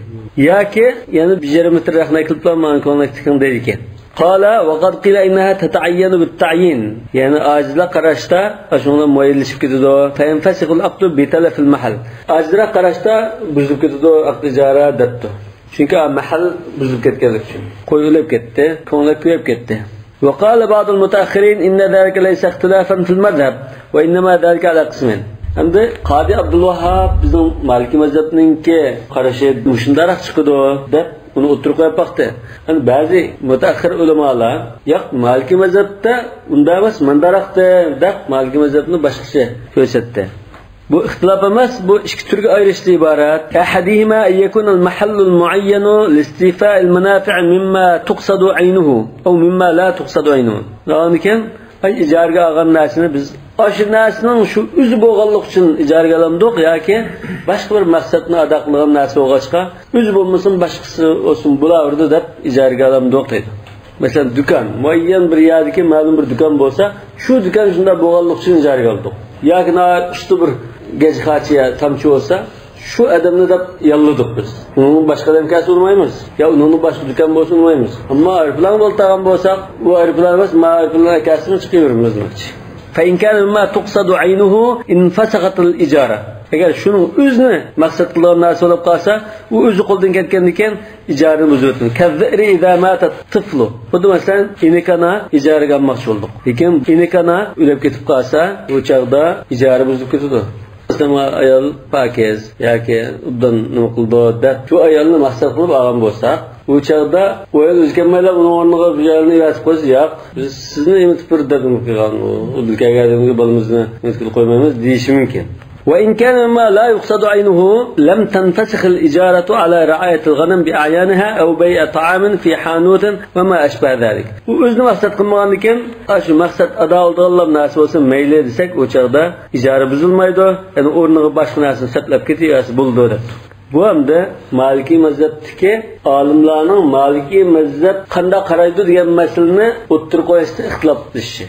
ياكى يەنە بىر يېرىم مېتىر رەخنە ئەكېلىپلا مانا كۆڭلەك تىكىڭ دەيدىكەن. قال وقد قيل إنها تتعين بالتعيين. يەنى ئاجىزلار قاراشتا ئاشۇنىڭ مۇئەييەنلىشىپ كېتىدۇ. فينفسخ العقد بتلف المحل. ئاجىزراق قاراشتا بۇزۇلۇپ كېتىدۇ ئەقدى ئىجارە دەپتۇ. چۈنكى مەھەل بۇزۇلۇپ كەتكەنلىكى ئۈچۈن. قوي ئۆلۈپ كەتتى، كۆڭلەك كۆيۈپ كەتتى. وقال بعض المتأخرين إن ذلك ليس اختلافا في المذهب وإنما ذلك على قسمين. ئەمدى قادى ئابدۇلۋاھاب بىزنىڭ مالىكىي مەزھەپنىڭكى قارىشى مۇشۇنداقراق چىقىدۇ دەپ ئۇنى ئوتتۇرىغا قويۇپ باقتى. يەنى بەزى مۇتەئەخخىر ئۆلىمالار ياق، مالىكىي مەزھەپتە ئۇنداق ئەمەس، مۇنداقراقتى دەپ مالىكىي مەزھەپنى باشقىچە كۆرسەتتى. بۇ ئىختىلاپ ئەمەس، بۇ ئىككى تۈرگە ئايرىشتىن ئىبارەت. أحدهما أن يكون المحل المعين لاستيفاء المنافع مما تقصد عينه أو مما لا تقصد عينه. ئاندىن كېيىن، ئاي، ئىجارىگە ئالغان نەرسىنى بىز ئاشۇ نەرسىنىڭ شۇ ئۆزى بولغانلىقى ئۈچۈن ئىجارىگە ئالامدۇق ياكى باشقا بىر مەقسەتنى ئادا قىلىدىغان نەرسە بولغاچقا، ئۆزى بولمىسۇن، باشقىسى بولسۇن، بولاۋېرىدۇ دەپ ئىجارىگە ئالامدۇق دەيدۇ. مەسىلەن، دۇكان، مۇئەييەن بىر يەردىكى مەلۇم بىر دۇكان بولسا، شۇ دۇكان شۇنداق بولغانلىقى ئۈچۈن ئىجارىگە ئالدۇق. ياكى ناھايىتى ئۇستا بىر گەجگە خاچا يا تامچە بولسا، شۇ ئادەمنى دەپ ياللىدۇق بىز. ئۇنىڭدىن باشقا ئادەم كەلسە ئۇرمايمىز. يا ئۇنىڭدىن باشقا دۇكان بولسا ئۇرمايمىز. ئەمما ئايروپىلان بولتاغان بولساق، ئۇ ئايروپىلان ئەمەس، ما ئايروپىلان ئەكەلسىمۇ چىقىۋېرىمىز دېمەكچى. فإن كان مما تقصد عينه انفسخت الإجارة. ئەگەر شۇنىڭ ئۆزىنى مەقسەت قىلىدىغان نەرسە بولۇپ قالسا، ئۇ ئۆزى قولدىن كەتكەندىن كېيىن ئىجارىنى بۇزۇۋېتىدۇ. كالذئر إذا مات الطفل. خۇددى مەسىلەن، ئىنىكانا ئىجارىگە ئالماقچى بولدۇق. لېكىن ئىنىكانا ئۆلۈپ كېتىپ قالسا، ئۇ چاغدا ئىجارە بۇزۇلۇپ كېتىدۇ. مەسىلەن، ئايال پاكىز ياكى ئوبدان نېمە قىلىدۇ دەپ، شۇ ئايالنى مەقسەت قىلىپ ئالغان بولساق، ئۇ چاغدا ئۇ ئايال ئۆزى كەلمەيلا، ئۇنىڭ ئورنىغا بىر ئايالنى ئەۋەتىپ قويسا، ياق، بىز سىزنى ئېمىتىپ بېرىدۇ دەپ نېمە قىلغان، ئۇ ئۆلۈپ كەلگەن ئادەمگە بالىمىزنى ئېمىتكىلى قويمايمىز دېيىشى مۇمكىن. وإن كان مما لا يقصد عينه لم تنفسخ الإجارة على رعاية الغنم بأعيانها أو بيع طعام في حانوت وما أشبه ذلك. ئۇ ئۆزىنى مەقسەت قىلمىغاندىكىن، ئاشۇ مەقسەت ئادا بولىدىغانلا نەرسە بولسا مەيلى دېسەك، ئۇ چاغدا ئىجارە بۇزۇلمايدۇ. يەنى ئورنىغا باشقا نەرسىنى سەپلەپ كېتىۋەرسە بولىدۇ دەپتۇ. بۇ ئەمدى مالىكىي مەزھەپتىكى ئالىملارنىڭ مالىكىي مەزھەپ قانداق قارايدۇ دېگەن مەسىلىنى ئوتتۇرىغا قويۇشتا ئىختىلاپ قىلىشى.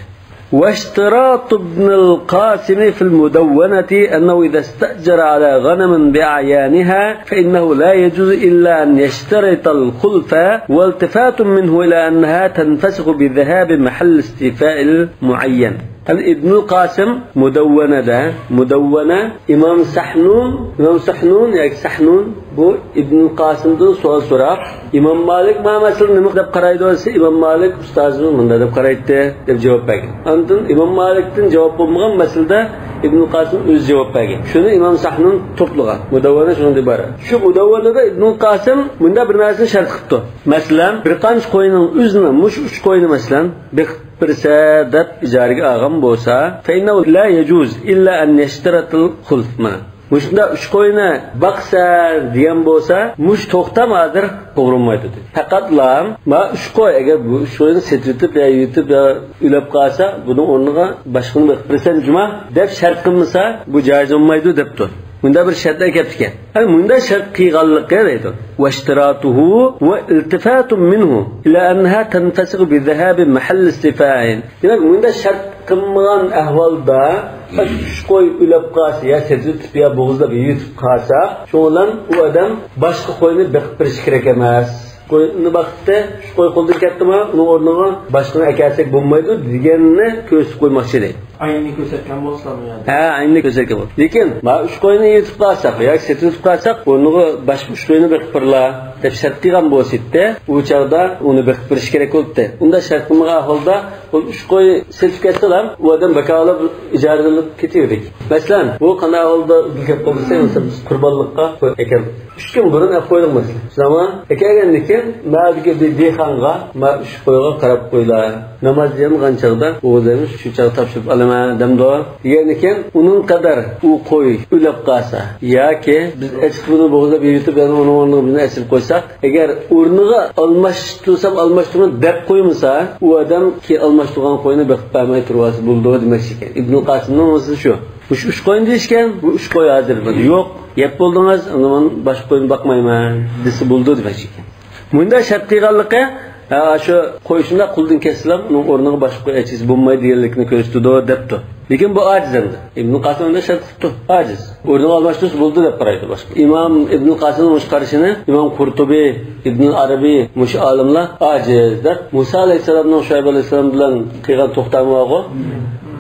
واشتراط ابن القاسم في المدونة أنه إذا استأجر على غنم بأعيانها فإنه لا يجوز إلا أن يشترط الخلف، والتفات منه إلى أنها تنفسخ بذهاب محل استيفاء المعين. ھەم ئىبنۇل قاسىم مۇدەۋۋەنەدە، مۇدەۋۋەنە ئىمام سەھنۇن، ئىمام سەھنۇن ياكى سەھنۇن، بۇ ئىبنۇل قاسىمدىن سوئال سوراپ، ئىمام مالىك ما مەسىلىنى نېمە دەپ قارايدۇ دېسە، ئىمام مالىك ئۇستازىمىز مۇنداق دەپ قارايتتى دەپ جاۋاب بەرگەن. ئاندىن ئىمام مالىكتىن جاۋاب بولمىغان مەسىلىدە ئىبنۇل قاسىم ئۆزى جاۋاب بەرگەن. شۇنى ئىمام سەھنۇن توپلىغان. مۇدەۋۋەنە شۇنىڭدىن ئىبارەت. شۇ مۇدەۋۋەنەدە ئىبنۇل قاسىم مۇنداق بىر نەرسىنى شەرت قىپتۇ. مەسىلەن، بىر قانچە قوينىڭ ئۆزىنى، مۇشۇ ئۈچ قوينى مەسىلەن، بېقىپ بېرسە دەپ ئىجارىگە ئالغان بولسا، فإنه لا يجوز إلا أن يشترط الخلف. مانا مۇشۇنداق ئۈچ قوينى باقسا دېگەن بولسا، مۇشۇ توختام ھازىر توغرا بولمايدۇ دېدى. پەقەتلا ما ئۈچ قوي، ئەگەر بۇ ئۈچ قوينى سېتىۋېتىپ يا يېتىپ يا ئۆلۈپ قالسا، بۇنىڭ ئورنىغا باشقىنى بېقىپ بېرىسەن جۇما دەپ شەرت قىلمىسا، بۇ جايىز بولمايدۇ دەپتۇ. مۇنداق بىر شەرتلەر كەپتىكەن. ھە، مۇنداق شەرت قىلغانلىقى دەيدۇ. واشتراطه والتفات منه إلى أنها تنفسخ بذهاب محل استيفاء. دېمەك، مۇنداق شەرت قىلمىغان ئەھۋالدا ئۈچ قوي ئۆلۈپ قالسا يا سېتىۋېتىپ يا بوغۇزلاپ يېيىۋېتىپ قالسا، شۇنىڭ بىلەن ئۇ ئادەم باشقا قوينى بېقىپ بېرىشى كېرەك ئەمەس. قوينى باقتى، ئۈچ قوي قولدىن كەتتىمۇ، ئۇنىڭ ئورنىغا باشقىنى ئەكەلسەك بولمايدۇ دېگەننى كۆرسىتىپ قويماقچى دەيدۇ. ئاينىنى كۆرسەتكەن بولسىلا بۇ يەردە. ھە، ئاينىنى كۆرسەتكەن بولسا. لېكىن ما ئۈچ قوينى يېتىپ قالساق ياكى سېتىۋېتىپ قالساق، ئورنىغا باشقا ئۈچ قوينى بېقىپ بېرىلا دەپ شەرت قىلغان بولسا ئىدى، ئۇ چاغدا ئۇنى بېقىپ بېرىشى كېرەك بولاتتى. ئۇنداق شەرت قىلمىغان ئاھۋالدا ئۇ ئۈچ قوي سېتىپ كەتسىلا، ئۇ ئادەم بىكارلا ئىجارىلىنىپ كېتىۋېرىدۇ. مەسىلەن، بۇ قانداق ئەھۋالدا گەپ قىلسا، مەسىلەن، بىز قۇربانلىققا قوي ئەكەلدۇق. ئۈچ كۈن بۇرۇن ئەپ قويدۇق مەسىلەن. شۇنداقمۇ؟ ئەكەلگەندىن كېيىن مەھەللىدىكى بىر دېھقانغا ما ئۈچ قويغا قاراپ قويلا. ناماز يانغان چاغدا ئوغۇزلىرىمىز شۇ چاغدا تاپشۇرۇپ ئالىمەن دەمدۇ. دېگەندىن كېيىن ئۇنىڭ قەدەر ئۇ قوي ئۆلۈپ قالسا ياكى بىز ئېچىقىپ ئۇنى بوغۇزلاپ يېيىۋېتىپ، يەنە ئۇنىڭ ئورنىغا بىزنى ئېسىپ قويساق، ئەگەر ئورنىغا ئالماشتۇرسام ئالماشتۇرىمەن دەپ قويمىسا، ئۇ ئادەم كېيىن ئالماشتۇرغان قوينى بېقىپ بەرمەي تۇرۇۋالسا بولىدۇ دېمەكچى ئىكەن. ئىبنۇل قاسىمنىڭ مەسىلىسى شۇ. مۇشۇ ئۈچ قوينى دېيىشكەن، بۇ ئۈچ قوي ھازىر يوق، يەپ بولدىڭىز، ئەمدى مەن باشقا قوينى باقمايمەن دېسە بولىدۇ دېمەكچى ئىكەن. مۇنداق شەرت قىلغانلىقى، ھە، شۇ قوي شۇنداق قولدىن كەتسىلا، ئۇنىڭ ئورنىغا باشقا قوي ئەچىسە بولمايدۇ دېگەنلىكنى كۆرسىتىدۇ دەپتۇ. لېكىن بۇ ئاجىز ئەمدى. ئىبنۇل قاسىم ئۇنداق شەرت قىپتۇ. ئاجىز. ئورنىغا ئالماشتۇرسا بولىدۇ دەپ قارايدۇ باشقا. ئىمام ئىبنۇل قاسىمنىڭ مۇشۇ قارىشىنى ئىمام قۇرتۇبى، ئىبنۇل ئەرەبى، مۇشۇ ئالىملار ئاجىز دەپ، مۇسا ئەلەيھىسسالامنىڭ شۇئەيب ئەلەيھىسسالام بىلەن قىلغان توختامى بارغۇ،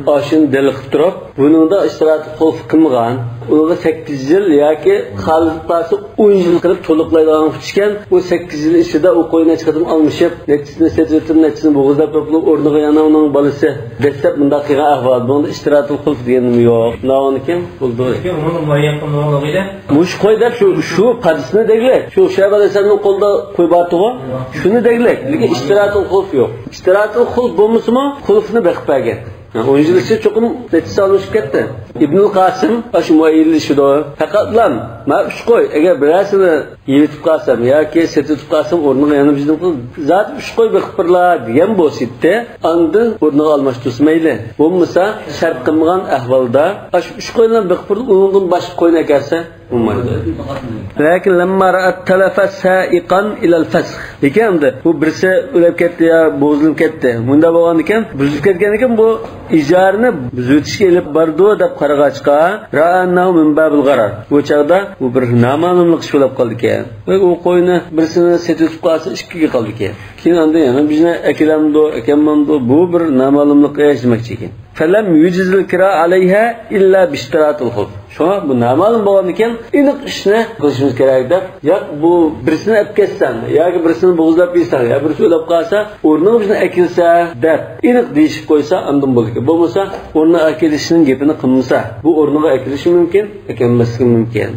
ئاشۇنى دەلىل قىلىپ تۇرۇپ، بۇنىڭدا ئىشتىراتى خۇلف قىلمىغان، ئۇنىڭغا سەككىز يىل ياكى خالىپ قالسا ئون يىل قىلىپ تولۇقلايدىغان ئىكەن. ئۇ سەككىز يىل ئىچىدە ئۇ قوي نەچچە قېتىم ئالمىشىپ، نەچچىسىنى سېتىۋېتىپ، نەچچىسىنى بوغۇزلاپ قويۇپ، ئورنىغا يەنە ئۇنىڭ بالىسى دەسسەپ مۇنداق قىلغان ئەھۋال. بۇنىڭدا ئىشتىراتۇل خۇلف دېگەن نېمە يوق. ماۋۇنىڭكى بولدى. لېكىن ئۇنى مۇئەييەن قىلمىغانلىقى ئىدى. مۇشۇ قوي دەپ شۇ، شۇ پادىسىنى دەگلەك. شۇ شۇئەيب ئەلەيھىسسالامنىڭ قولىدا قوي بارتىغۇ. شۇنى دەگلەك. لېكىن ئىشتىراتۇل خۇلف يوق. ئىشتىراتۇل خۇلف بولمىسىمۇ، خۇلفنى بېقىپ بەرگەن. ھە، ئون يىل ئىچىدە چوقۇم نەچچىسى ئالمىشىپ كەتتى. ئىبنۇل قاسىم ئاشۇ مۇئەييەنلىشىدۇ. پەقەتلا، مەن ئۈچ قوي، ئەگەر بىرەرسىنى يېۋېتىپ قالسام ياكى سېتىۋېتىپ قالسام، ئورنىغا يەنە بىزنىڭ زادى ئۈچ قوي بېقىپ بېرىلا دېگەن بولسىدى، ئاندىن ئورنىغا ئالماشتۇرسا مەيلى. بولمىسا، شەرت قىلمىغان ئەھۋالدا، ئاشۇ ئۈچ قوينى بېقىپ بېرىدۇ، ئۇنىڭدىن باشقا قوينى ئەكەلسە، بولمايدۇ. لەكىن لەمما رەئەت تەلەفە سائىقەن ئىلەل فەسخ. لېكىن ئەمدى بۇ بىرسى ئۆلۈپ كەتتى يا بوغۇزلىنىپ كەتتى. مۇنداق بولغاندىكىن، بۇزۇلۇپ كەتكەندىكىن، بۇ ئىجارىنى بۇزۇۋېتىشكە ئېلىپ بارىدۇ دەپ قارىغاچقا، رائا ئەننەھۇ مىن بابىل غەرەر. بۇ چاغدا بۇ بىر نامەلۇملۇق ئىش بولۇپ قالىدىكەن. ۋە ئۇ قوينى بىرسىنى سېتىۋېتىپ قالسا، ئىككىگە قالىدىكەن. كېيىن ئاندىن يەنە بىزنى ئەكېلەمدۇ، ئەكەلمەمدۇ، بۇ بىر نامەلۇملۇق ئىش دېمەكچى ئىكەن. فەلەم يۇجىزىل كىرا ئەلەيھا ئىللا بىشتىراتىل خۇلف. شۇڭا بۇ نامەلۇم بولغاندىكىن، ئېنىق ئىشنى قىلىشىمىز كېرەك دەپ، ياق، بۇ بىرسىنى ئەپ كەتسەڭ ياكى بىرسىنى بوغۇزلاپ يېسەڭ يا بىرسى ئۆلۈپ قالسا، ئورنىغا بىزنى ئەكىلسە دەپ ئېنىق دېيىشىپ قويسا، ئاندىن بولىدىكەن. بولمىسا، ئورنىغا ئەكېلىشنىڭ گېپىنى قىلمىسا، بۇ ئورنىغا ئەكېلىشى مۇمكىن، ئەكەلمەسلىكى مۇمكىن.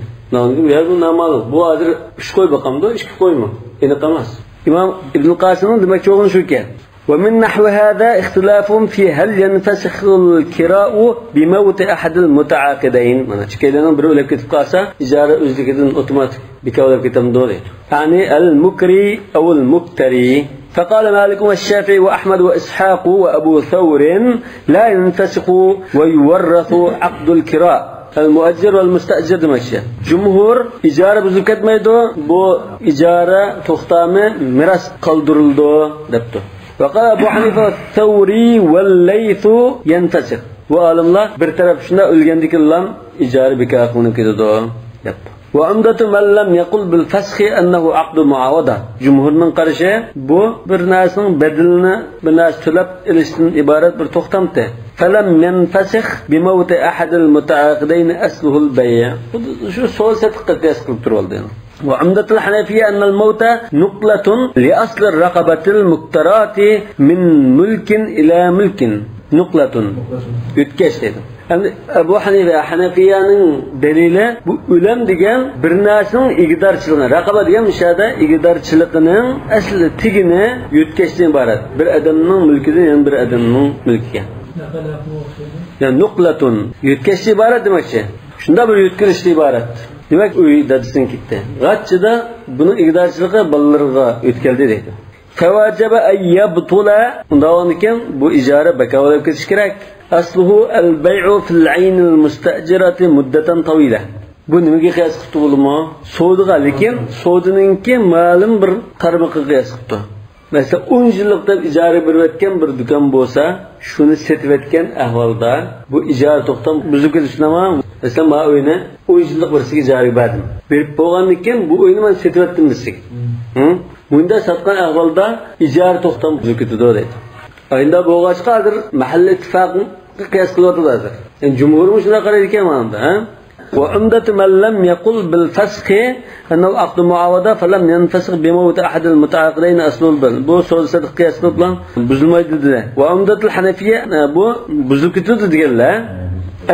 يا بۇ نامەلۇم. بۇ ھازىر ئۈچ قوي باقامدۇ، ئىككى قويمۇ؟ ئېنىق ئەمەس. ئىمام ئىبنۇل قاسىمنىڭ دېمەكچى بولغىنى شۇكەن. ومن نحو هذا اختلاف في هل ينفسخ الكراء بموت أحد المتعاقدين. مانا، ئىككىيلەننىڭ بىرى ئۆلۈپ كېتىپ قالسا، ئىجارە ئۆزلۈكىدىن ئاپتوماتىك بىكار بولۇپ كېتەمدۇ دەيدۇ. يعني المكري أو المكتري. فقال مالك والشافعي وأحمد وإسحاق وأبو ثور لا ينفسخ ويورث عقد الكراء. المؤجر والمستأجر دېمەكچى. جۇمھۇر ئىجارە بۇزۇلۇپ كەتمەيدۇ، بۇ ئىجارە توختامى مىراس قالدۇرۇلىدۇ دەپتۇ. وقال أبو حنيفة والثوري والليث ينفسخ. بۇ ئالىملار بىر تەرەپ شۇنداق ئۆلگەندىكىنلا ئىجارە بىكار قىلىنىپ كېتىدۇ دەپتۇ. وعمدة من لم يقل بالفسخ أنه عقد معاوضة. جۇمھۇرنىڭ قارىشى، بۇ بىر نەرسىنىڭ بەدىلىنى بىر نەرسە تۆلەپ ئېلىشتىن ئىبارەت بىر توختامتى. فلم ينفسخ بموت أحد المتعاقدين أصله البيع. خۇددى شۇ سودا سېتىققا قىياس قىلىپ تۇرۇۋالدى. وعمدة الحنفية أن الموت نقلة لأصل الرقبة المكتراة من ملك إلى ملك. نقلة. ئۆتكەچ دەيدۇ. ئەمدى ئەبۇ ھەنىفە، ھەنەفىيەنىڭ دەلىلى، بۇ ئۆلەم دېگەن بىر نەرسىنىڭ ئىگىدارچىلىقىنى، رەقەبە دېگەن مۇشۇ يەردە ئىگىدارچىلىقىنىڭ ئەسلى تېگىنى يۆتكەشتىن ئىبارەت. بىر ئادەمنىڭ مۈلكىدىن يەنە بىر ئادەمنىڭ مۈلكىگە. يەنى نۇقلەتۇن، يۆتكەشتىن ئىبارەت دېمەكچى. شۇنداق بىر يۆتكىلىشتىن ئىبارەت. دېمەك، ئۆي دادىسىنىڭكى ئىدى. غاچچىدا بۇنىڭ ئىگىدارچىلىقى بالىلىرىغا ئۆتكەلدى دەيدۇ. فوجب أن يبطل، ئۇنداق بولغاندىكىن بۇ ئىجارە بىكار بولۇپ كېتىشى كېرەك. أصله البيع في العين المستأجرة مدة طويلة. بۇ نېمىگە قىياس قىلىپ تۇرۇلىمۇ؟ سودىغا، لېكىن سودىنىڭكى مەلۇم بىر تارمىقىغا قىياس قىلىپتۇ. مەسىلەن، ئون يىللىق دەپ ئىجارىگە بېرىۋەتكەن بىر دۇكان بولسا، شۇنى سېتىۋەتكەن ئەھۋالدا بۇ ئىجارە توختام بۇزۇلۇپ كېتىشى نېمە؟ مەسىلەن، مانا ئۆينى ئون يىللىق بىرسىگە ئىجارىگە بەردىم. بېرىپ بولغاندىن كېيىن بۇ ئۆينى مەن سېتىۋەتتىم دېسىگە. ھە؟ مۇنداق ساتقان ئەھۋالدا ئىجارە توختام بۇزۇلۇپ كېتىدۇ دەيدۇ. ئايندا بولغاچقا ھازىر مەھەللە ئىتتىپاقىغا قىياس قىلىۋاتىدۇ ھازىر. يەنى جۇمھۇرمۇ شۇنداق قارايدىكەن مانا، ھە؟ وعمدة من لم يقل بالفسخ أنه عقد معاوضة فلم ينفسخ بموت أحد المتعاقدين أصل البيع. بۇ سودا سېتىق قىياس قىلىپ بۇزۇلمايدۇ دېدى. وعمدة الحنفية، بۇ بۇزۇلۇپ كېتىدۇ دېگەنلەر.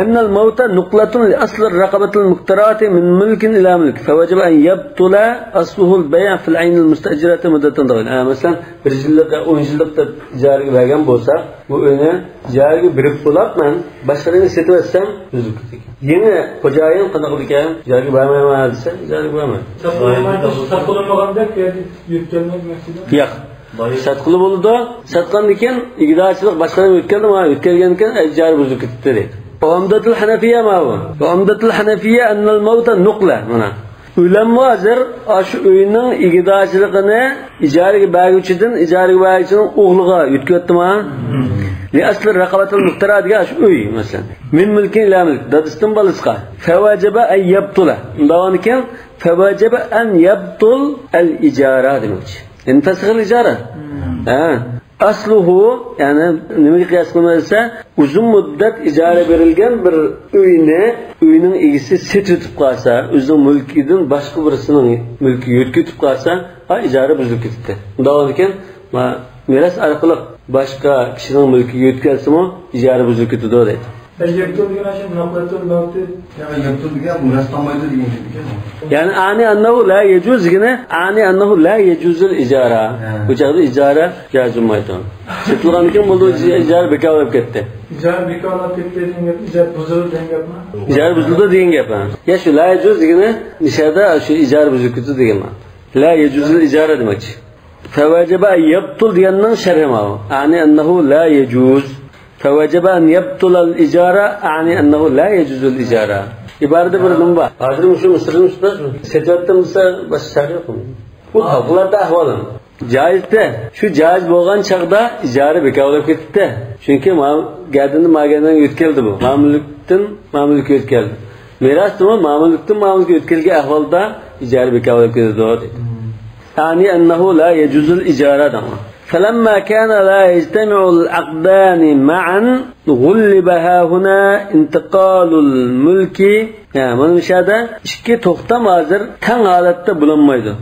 أن الموت نقلة لأصل الرقبة المكتراة من ملك إلى ملك، فوجب أن يبطل أصله البيع في العين المستأجرة مدة طويلة. ھە، مەسىلەن، بىر يىللىق، ئون يىللىق دەپ ئىجارىگە بەرگەن بولسا، بۇ ئۆينى ئىجارىگە بېرىپ بولاپ، مەن باشقىلارغا سېتىۋەتسەم، ئۈزۈلۈپ كېتىدىكەن. يېڭى خوجايىن قانداق قىلىدىكەن؟ ئىجارىگە بەرمەيمەن دېسە، ئىجارىگە بەرمەيدۇ. ساتقىلى بولمىغاندەك، يەردە يۆتكەلمەك مەسىلە. ياق. ساتقىلى بولىدۇ. ساتقاندىن كېيىن ئىگىدارچىلىق باشقىلارغا ئۆتكەلدى، ماڭا ئۆتكەلگەندىن كېيىن ئىجارە بۇزۇلۇپ كېتىپتۇ دەيدۇ. وعمدة الحنفية ماۋۇ. وعمدة الحنفية أن الموت نقلة. مانا. ئۆلەممۇ ھازىر ئاشۇ ئۆينىڭ ئىگىدارچىلىقىنى ئىجارىگە بەرگۈچىدىن، ئىجارىگە بەرگۈچىنىڭ ئوغلىغا يۆتكىۋەتتىما؟ لأصل الرقبة المكتراة دېگەن ئاشۇ ئۆي، مەسىلەن. من ملك إلى ملك، دادىسىدىن بالىسىغا. فوجب أن يبطل. ئۇنداق بولغاندىكىن، فوجب أن يبطل الإجارة دېمەكچى. ينفسخ الإجارة. ھە. ئەسلۇھۇ، يەنى نېمىگە قىياس قىلىمىز دېسە، ئۇزۇن مۇددەت ئىجارە بېرىلگەن بىر ئۆينى ئۆينىڭ ئىگىسى سېتىۋېتىپ قالسا، ئۆزىنىڭ مۈلكىدىن باشقا بىرسىنىڭ مۈلكىگە يۆتكىۋېتىپ قالسا، ھا، ئىجارە بۇزۇلۇپ كېتىپتۇ. ئۇنداق بولىدىكەن، ما-، مىراس ئارقىلىق باشقا كىشىنىڭ مۈلكىگە يۆتكەلسىمۇ، ئىجارە بۇزۇلۇپ كېتىدۇ دەيدۇ. يبطل دېگەن ئاشۇ نەقلەتۇل مەۋتى. يا يبطل دېگەن بۇ راست قالمايدۇ دېگەن گەپ ئىكەن. يەنى ئانى ئەننەھۇ لا يەجۇز دېگىنى، ئانى ئەننەھۇ لا يەجۇزۇل ئىجارە. ھە. بۇ چاغدا ئىجارە جائىز بولمايدۇ. سېتىلغاندىن كېيىن بولدى، ئىجارە بىكار بولۇپ كەتتى. ئىجارە بىكار بولۇپ كەتتى دېگەن گەپ، ئىجارە بۇزۇلدى دېگەن گەپمۇ؟ ئىجارە بۇزۇلدى دېگەن گەپ، ھە. يا شۇ لا يەجۇز دېگىنى نىشادا شۇ ئىجارە بۇزۇلۇپ كېتىدۇ دېگەن مانا. لا يەجۇزۇل ئىجارە دېمەكچى. فوجب أن يبطل دېگەننىڭ شەرھى ماۋۇ. ئانى ئەننەھۇ لا يەجۇز. فوجب أن يبطل الإجارة، أعني أنه لا يجوز الإجارة. ئىبارىدە بىر نېمە بار. ھازىر مۇشۇ مىسىرنى ئۇستاز سېتىۋەتتىم دېسە، باشقا چارە يوق. بۇ پەۋقۇلئاددە ئەھۋال. جائىزدە، شۇ جائىز بولغان چاغدا ئىجارە بىكار بولۇپ كېتىپتۇ. چۈنكى ما-، گەدىنى ماگەدىنگە يۆتكەلدى بۇ. مامۇلۇكتىن مامۇلۇككە يۆتكەلدى. مىراستىمۇ مامۇلۇكتىن مامۇلۇككە يۆتكەلگەن ئەھۋالدا ئىجارە بىكار بولۇپ كېتىدۇ، دەيدۇ. تانى ئەننەھۇ لا يەجۇزۇل ئىجارە دەڭ. فلما كان لا يجتمع العقدان معا غلب هاهنا انتقال الملك. ھە، مانا مۇشۇ يەردە ئىككى توختام ھازىر تەڭ ھالەتتە بولالمايدۇ.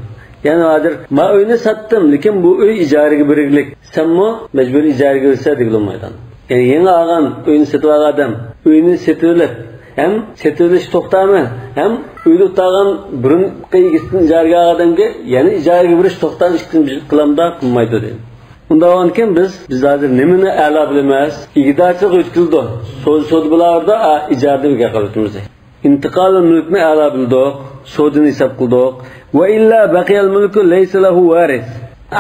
يەنى ھازىر ما ئۆينى ساتتىم، لېكىن بۇ ئۆي ئىجارىگە بېرىگلىك. سەنمۇ مەجبۇرىي ئىجارىگە بېرىسەن دېگىلى بولمايدۇ. يەنى يېڭى ئالغان ئۆينى سېتىۋالغان ئادەم ئۆينى سېتىۋېلىپ، ھەم سېتىۋېلىش توختامى، ھەم ئۆيدە ئولتۇرغان بۇرۇنقى ئىگىسىدىن ئىجارىگە ئالغان ئادەمگە يەنە ئىجارىگە بېرىش توختامى ئىككىنچى قىلامدا قىلمايدۇ دەيدۇ. ئۇنداق بولغاندىكىن بىز، بىز ھازىر نېمىنى ئەلا بىلىمىز؟ ئىگىدارچىلىق يۆتكىلىدۇ. سودا، سودا بولاردا، ئا، ئىجارىدىن بىكار قىلىۋېتىمىز. ئىنتىقالىل مۈلكنى ئەلا بىلدۇق، سودىنى ھېساب قىلدۇق. ۋە ئىللا بەقىيەل مۈلكۇ لەيسە لەھۇ ۋارىس.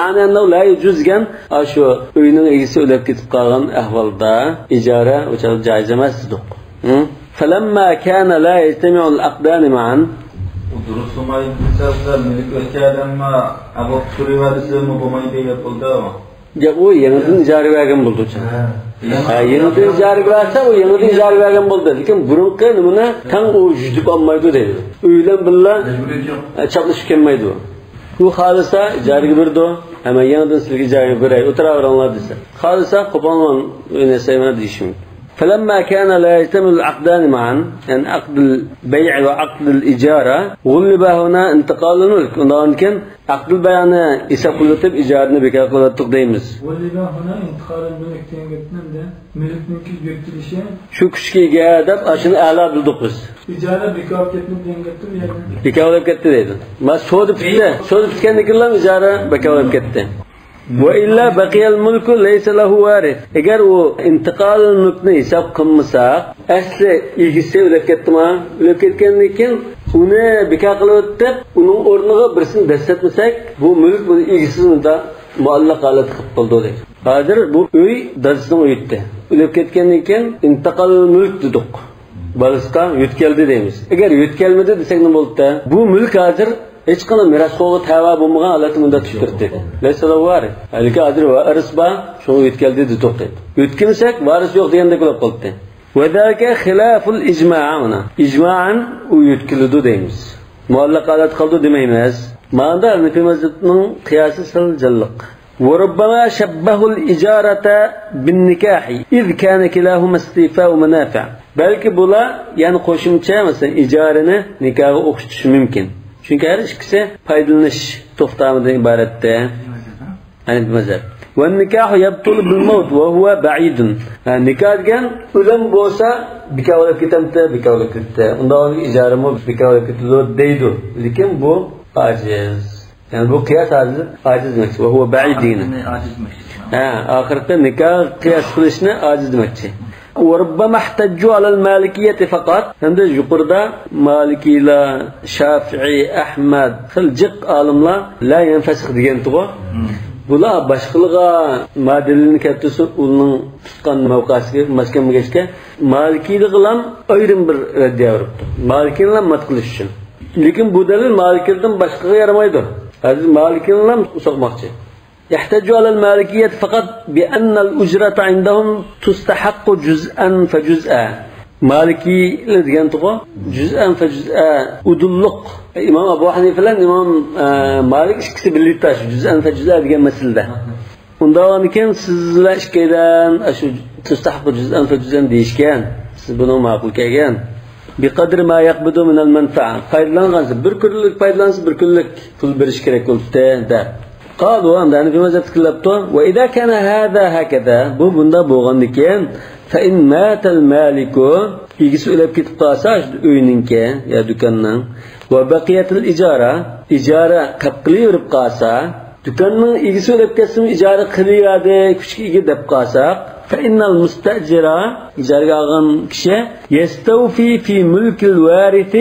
ئەنەننەھۇ لا يەجۇز دېگەن، ئاشۇ ئۆينىڭ ئىگىسى ئۆلۈپ كېتىپ قالغان ئەھۋالدا ئىجارە ئۇ چاغدا جائىز ئەمەس دېدۇق. ھە؟ فەلەمما كانە لا يەجتەمىئۇل ئەقدانى مەئەن. ئۇ دۇرۇس بولمايدۇ دېسە، مۈلۈك ئۆتكەن ئادەممۇ ئەبۇ تۇرۇۋەرسىمۇ بولمايدۇ دەپ بولدى. گەپ ئۇ يېڭىدىن ئىجارە بەرگەن بولىدۇ. ھە. ھە، يېڭىدىن ئىجارە بەرسە، ئۇ يېڭىدىن ئىجارە بەرگەن بولدى. لېكىن بۇرۇنقى نېمىنى تەڭ ئۇ يۈدۈپ ئالمايدۇ دەيدۇ. ئۆي بىلەن بىللە، مەجبۇرىيىتى يوق. ھە، چاپلىشىپ كەلمەيدۇ. ئۇ خالىسا ئىجارىگە بېرىدۇ. ھە، مەن يېڭىدىن سىلەرگە ئىجارىگە بېرەي، ئولتۇراۋېرىڭلار دېسە. خالىسا قوپالماڭ، ئۆينى ياسايمەن دېيىشى مۇمكىن. فلما كان لا يجتمع العقدان معا، يەنى عقد البيع وعقد الإجارة، غلب هنا انتقال الملك. ئۇنداقتىن كېيىن ئەقدىل بەيئنى ھېساب قىلىۋېتىپ، ئىجارىنى بىكار قىلىۋەتتۇق دەيمىز. غلب هنا انتقال الملك دېگەن گەپنى ئەمدى مۈلۈكنىڭكى يۆتكىلىشى. شۇ كۈچكە ئىگە دەپ، ئاشۇنى ئەلا بىلدۇق بىز. ئىجارە بىكار بولۇپ كەتمىدى دېگەن گەپتۇر بۇ يەردە. بىكار بولۇپ كەتتى دەيدۇ. ما سودا پۈتتى. سودا پۈتكەندىن كېيىنلا ئىجارە بىكار بولۇپ كەتتى. ۋە ئىللا بەقىيەل مۈلكۇ لەيسە لەھۇ ۋارىس. ئەگەر ئۇ ئىنتىقال مۈلكنى ھېساب قىلمىساق، ئەسلى ئىگىسى ئۆلۈپ كەتتىما؟ ئۆلۈپ كەتكەندىن كېيىن ئۇنى بىكار قىلىۋېتىپ، ئۇنىڭ ئورنىغا بىرسىنى دەسسەتمىسەك، بۇ مۈلۈك بۇنى ئىگىسىز مۇنداق مۇئەللەق ھالەتتە قېلىپ قالىدۇ دەيدۇ. ھازىر بۇ ئۆي دادىسىنىڭ ئۆيىدى. ئۆلۈپ كەتكەندىن كېيىن ئىنتىقال مۈلۈك دېدۇق. بالىسىغا يۆتكەلدى دەيمىز. ئەگەر يۆتكەلمىدى دېسەك نېمە بولىدۇ؟ بۇ مۈلۈك ھازىر ھېچقانداق مىراسخورغا تەۋە بولمىغان ھالەتتە مۇنداق تۇرۇپ تۇرىدۇ. لەيسە لەھۇ ۋارىس. ھېلىقى ھازىر ۋارىس بار، شۇڭا يۆتكەلدى دېدۇق دەيدۇ. يۆتكىمىسەك، ۋارىس يوق دېگەندەك بولۇپ قالدى. ۋە زالىكە خىلافۇل ئىجمائى، مانا. ئىجمائەن ئۇ يۆتكىلىدۇ دەيمىز. مۇئەللەق ھالەت قالىدۇ دېمەيمىز. ماندا ھەنىفىي مەزھەپنىڭ قىياسى سەل جانلىق. وربما شبهوا الإجارة بالنكاح إذ كان كلاهما استيفاء منافع. بەلكى بۇلار يەنە قوشۇمچە، مەسىلەن، ئىجارىنى نىكاھقا ئوخشىتىشى مۇمكىن. چۈنكى ھەر ئىككىسى پايدىلىنىش توختامىدىن ئىبارەتتە. ھەنىفىي مەزھەپ. والنكاح يبطل بالموت وهو بعيد. ھە، نىكاھ دېگەن ئۆلۈم بولسا بىكار بولۇپ كېتەمتى؟ بىكار بولۇپ كېتىدۇ. ئۇنداق ئىجارىمۇ بىكار بولۇپ كېتىدۇ دەيدۇ. لېكىن بۇ ئاجىز. يەنى بۇ قىياس ئاجىز، ئاجىز دېمەكچى. وهو بعيد دېگىنى. ئاجىز دېمەكچى. ھە، ئاخىرقى نىكاھ قىياس قىلىشنى ئاجىز دېمەكچى. وربما احتجوا على المالكية فقط. ھەمدە يۇقىرىدا مالىكىيلار، شافىئىي، ئەھمەد، خېلى جىق ئالىملار لا ينفسخ دېگەنتىغۇ. بۇلار باشقىلىغا ما دەلىلنى كەلتۈرسۇن، ئۇنىڭ تۇتقان مەۋقەسىگە ماس كەلمىگەچكە، مالىكىيلىقىلام ئايرىم بىر رەددىيە بېرىپتۇ. مالىكىينى مات قىلىش ئۈچۈن. لېكىن بۇ دەلىل مالىكىيدىن باشقىغا يارىمايدۇ. ھازىر مالىكىنىلا سوقماقچى. يحتج على المالكية فقط بأن الأجرة عندهم تستحق جزءا فجزءا. مالىكىيلار دېگەنتىغۇ، جۇزئەن فەجۇزئە، ئۇدۇللۇق. ئىمام ئەبۇ ھەنىفە بىلەن ئىمام، ئە، مالىك ئىككىسى بىللە تاش، جۇزئەن فەجۇزئە دېگەن مەسىلىدە. ئۇنداق بولغاندىكىن سىزلەر ئىككىيلەن ئاشۇ تۇستەھەققۇ جۇزئەن فەجۇزئەن دېيىشكەن. سىز بۇنى ماقۇل كەلگەن. بىقەدرى ما يەقبىدۇ مىنەل مەنفەئە. پايدىلانغانسىز، بىر كۈنلۈك پايدىلانسا، بىر كۈنلۈك پۇل بېرىش كېرەك بولۇپتۇ، دەپ. قالۇ، ئەمدى ھەنىفىي مەزھەپتىكىلەر دەپتۇ، ۋە ئىزا كان ھازا ھاكازا، بۇ بۇنداق بولغاندىكىن، فإن مات المالك، ئىگىسى ئۆلۈپ كېتىپ قالسا، شۇ ئۆينىڭكى يا دۇكاننىڭ، وبقيت الإجارة، ئىجارە قېلىپ قېلىۋېرىپ قالسا، دۇكاننىڭ ئىگىسى ئۆلۈپ كەتسىمۇ، ئىجارە قېلىۋەردى، كۈچكە ئىگە دەپ قالساق، فإن المستأجر، ئىجارىگە ئالغان كىشى، يستوفي في ملك الوارث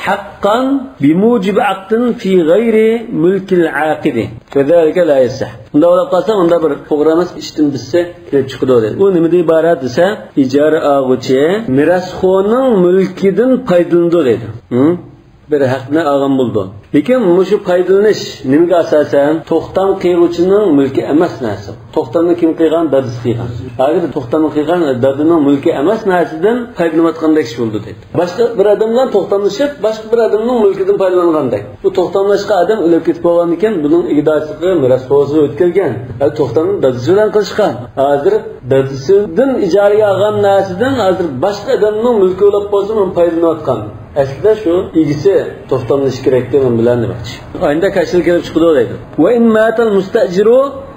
حقا بموجب عقد في غير ملك العاقد، وذلك لا يصح. بۇنداق بولۇپ قالسا، ئۇندا بىر توغرا ئەمەس ئىشتىن بىرسى كېلىپ چىقىدۇ دەيدۇ. ئۇ نېمىدىن ئىبارەت دېسە، ئىجارە ئالغۇچى مىراسخورنىڭ مۈلكىدىن پايدىلىنىدۇ دەيدۇ. ھە؟ بىر ھەقنى ئالغان بولىدۇ. لېكىن مۇشۇ پايدىلىنىش نېمىگە ئاساسەن؟ توختام قىلغۇچىنىڭ مۈلكى ئەمەس نەرسە. توختامنى كىم قىلغان؟ دادىسى قىلغان. ھازىر توختامنى قىلغان دادىنىڭ مۈلكى ئەمەس نەرسىدىن پايدىلىنىۋاتقاندەك ئىش بولىدۇ دەيدۇ. باشقا بىر ئادەم بىلەن توختاملىشىپ، باشقا بىر ئادەمنىڭ مۈلكىدىن پايدىلانغاندەك. بۇ توختاملاشقان ئادەم ئۆلۈپ كېتىپ بولغاندىكىن، بۇنىڭ ئىگىدارچىلىقى مىراسخورسىز ئۆتكەلگەن. ھە، توختامنى دادىسى بىلەن قىلىشقان. ھازىر دادىسىدىن ئىجارىگە ئالغان نەرسىدىن ھازىر باشقا ئادەمنىڭ مۈلكى بولۇپ قالسا، مەن پايدىلىنىۋاتقان. ئەسلىدە شۇ ئىگىسى توختاملىشىشى كېرەكتى مەن بىلەن دېمەكچى. ئاينىدا كاشىل كېلىپ چىقىدۇ دەيدۇ. وإن مات المستأجر،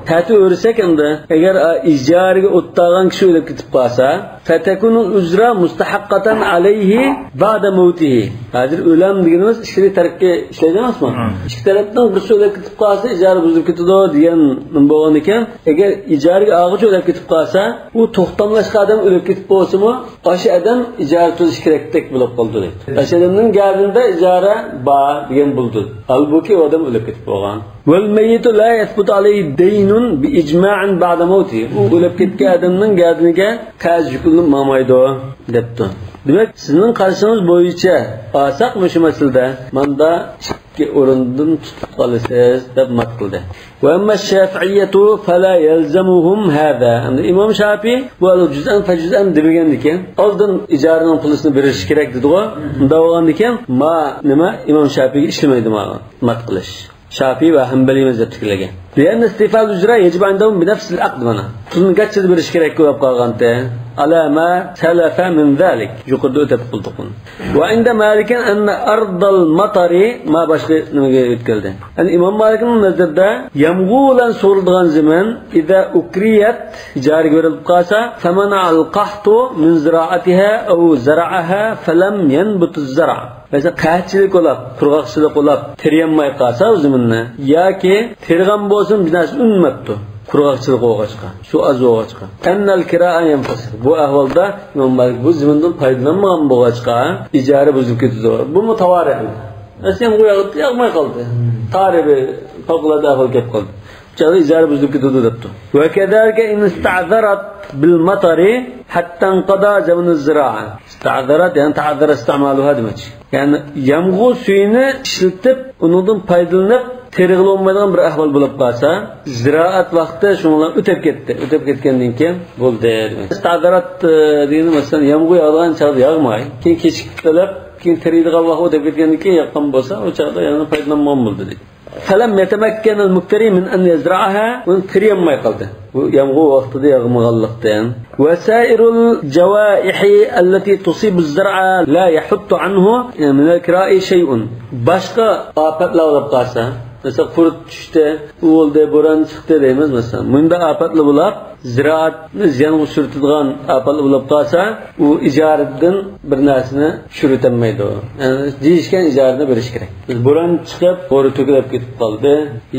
تەتۈر ئۆرسەك ئەمدى، ئەگەر، ئا، ئىجارىگە ئولتۇرغان كىشى ئۆلۈپ كېتىپ قالسا، فتكون الأجرة مستحقة عليه بعد موته. ھازىر ئۆلەم دېگىنىمىز ئىككى تەرەپكە ئىشلەيدۇ ئەمەسمۇ؟ ھە. ئىككى تەرەپنىڭ بىرسى ئۆلۈپ كېتىپ قالسا، ئىجارە بۇزۇلۇپ كېتىدۇ دېگەن بولغان ئىكەن. ئەگەر ئىجارىگە ئالغۇچى ئۆلۈپ كېتىپ قالسا، ئۇ توختاملاشقان ئادەم ئۆلۈپ كېتىپ بولسىمۇ، ئاشۇ ئادەم ئىجارە تۇتۇش كېرەكتەك بولۇپ قالدى دەيدۇ. ئاشۇ ئادەمنىڭ گەدىنىدە ئىجارە بار دېگەن بولدى. ھالبۇكى ئۇ ئادەم ئۆلۈپ كېتىپ بولغان. والميت لا يثبت عليه دين بإجماع بعد موته. ئۇ ئۆلۈپ كەتكەن ئادەمنىڭ گەدىنىگە قەرز يۈكلىنىپ ماڭمايدۇ، دەپتۇ. دېمەك، سىزنىڭ قارىشىڭىز بويىچە ئالساق مۇشۇ مەسىلىدە، ماندا ئىككى ئورۇندىن تۇتۇپ قالىسىز، دەپ مات قىلدى. وأما الشافعية فلا يلزمهم هذا. ئەمدى ئىمام شافىي بۇ جۈزئەن فەجۈزئەن دېمىگەندىكىن، ئالدىن ئىجارىنىڭ پۇلىسىنى بېرىش كېرەك دېدىغۇ. ئۇنداق بولغاندىكىن، ما نېمە ئىمام شافىيگە ئىشلىمەيدۇ ماغا مات قىلىش. شافىي ۋە ھەمبەلىي مەزھەپتىكىلەرگە. لأن استيفاء الأجرة يجب عندهم بنفس العقد مانا. پۇلنى گاچچىدا بېرىش كېرەك بولۇپ قالغانتى. على ما سلف من ذلك. يۇقىرىدا ئۆتۈپ قىلدۇق بۇنى. وعند مالك أن أرض المطر، ما باشقا نېمىگە ئۆتكەلدى. يەنى ئىمام مالىكنىڭ نەزىرىدە يامغۇر بىلەن سۇغىرىلىدىغان زېمىن، إذا أكريت، ئىجارىگە بېرىلىپ قالسا، فمنع القحط من زراعتها أو زرعها فلم ينبت الزرع. مەسىلەن، قەھەتچىلىك بولاپ، قۇرغاقچىلىق بولاپ، تېرىيالماي قالسا ئۇ زېمىننى، ياكى تېرىغان بولسىمۇ، بىر نەرسە ئۈنمەپتۇ، قۇرغاقچىلىق بولغاچقا، سۇ ئاز بولغاچقا. أن الكراء ينفسخ. بۇ ئەھۋالدا ئىمام مالىك بۇ زېمىندىن پايدىلانمىغان بولغاچقا، ئىجارە بۇزۇلۇپ كېتىدۇ. بۇمۇ تاۋارىئ. مەسىلەن، يامغۇر ياغدى، ياغماي قالدى. تاۋارىئ بىر پەۋقۇلئاددە ئەھۋال كېلىپ قالدى. چاغدا ئىجارە بۇزۇلۇپ كېتىدۇ دەپتۇ. وكذلك إن استعذرت بالمطر حتى انقضى زمن الزراعة. استعذرت، يەنى تعذر استعمالها دېمەكچى. يەنى يامغۇر سۈيىنى ئىشلىتىپ، ئۇنىڭدىن پايدىلىنىپ، تېرىغىلى بولمايدىغان بىر ئەھۋال بولۇپ قالسا، زىرائەت ۋاقتى شۇنىڭ بىلەن ئۆتۈپ كەتتى. ئۆتۈپ كەتكەندىن كېيىن بولدى دېمەكچى. استعذرت، ئە، دېگىنى، مەسىلەن، يامغۇر ياغىدىغان چاغدا ياغماي، كېيىن كېچىكىپ قېلىپ، كېيىن تېرىيدىغان ۋاقىت ئۆتۈپ كەتكەندىن كېيىن ياغقان بولسا، ئۇ چاغدا يەنە پايدىلانمىغان بولدى دېدى. فلم يتمكن المكتري من أن يزرعها، ئۇنى تېرىيالماي قالدى. بۇ يامغۇر ۋاقتىدا ياغمىغانلىقتىن. وسائر الجوائح التي تصيب الزرع لا يحط عنه من الكراء شيء. باشقا ئاپەتلەر بولۇپ قالسا، مەسىلەن، قۇرت چۈشتى، ئۇۋۇلدى، بوران چىقتى دەيمىز، مەسىلەن. مۇنداق ئاپەتلەر بولۇپ، زىرائەتنى زىيانغا ئۇچرىتىدىغان ئاپەتلەر بولۇپ قالسا، ئۇ ئىجارىدىن بىر نەرسىنى چۈشۈرۈۋېتەلمەيدۇ. يەنى دېيىشكەن ئىجارىنى بېرىش كېرەك. بىز بوران چىقىپ، بورا تۆكۈلۈپ كېتىپ قالدى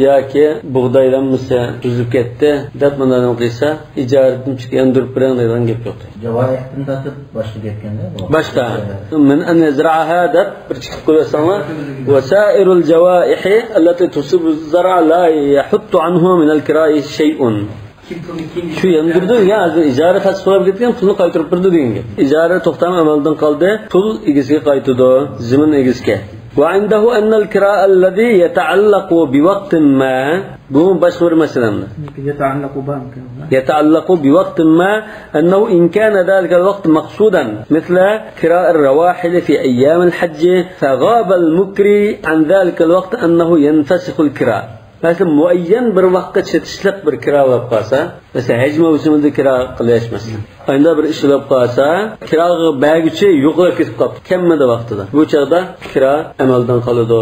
ياكى بۇغدايلانمىسى سۈزۈلۈپ كەتتى دەپ، مۇنداق نېمە قىلسا، ئىجارىدىن يەندۈرۈپ بېرىڭ دەيدىغان گەپ يوق. جاۋاھىردىن تارتىپ باشقا گەپكەندە بۇ. باشقا. من أن يزرعها دەپ بىر چىقىپ قويۇۋەتسەڭلار. وسائر الجوائح التي تصيب الزرع لا يحط عنه من الكراء شيء. شۇ يەندۈردى، يا، ھازىر ئىجارە پەسخ بولۇپ كەتكەن، پۇلنى قايتۇرۇپ بېرىدۇ دېگەن گەپ. ئىجارە توختام ئەمەلدىن قالدى، پۇل ئىگىسىگە قايتىدۇ، زېمىن ئىگىسىگە. وعنده أن الكراء الذي يتعلق بوقت ما، بۇ باشقا بىر مەسىلە. يتعلق بوقت ما، يتعلق بوقت ما، أنه إن كان ذلك الوقت مقصودا مثل كراء الرواحل في أيام الحج فغاب المكري عن ذلك الوقت أنه ينفسخ الكراء. مەسىلەن، مۇئەييەن بىر ۋاقىتقا چېتىشلىق بىر كىرا بولۇپ قالسا، مەسىلەن، ھەج مەۋسۇمىدا كىرا قىلىش، مەسىلەن. ئانداق بىر ئىش بولۇپ قالسا، كىراغا بەرگۈچى يوقىلىپ كېتىپ قاپتۇ، كەلمىدى ۋاقتىدا. بۇ چاغدا كىرا ئەمەلدىن قالىدۇ،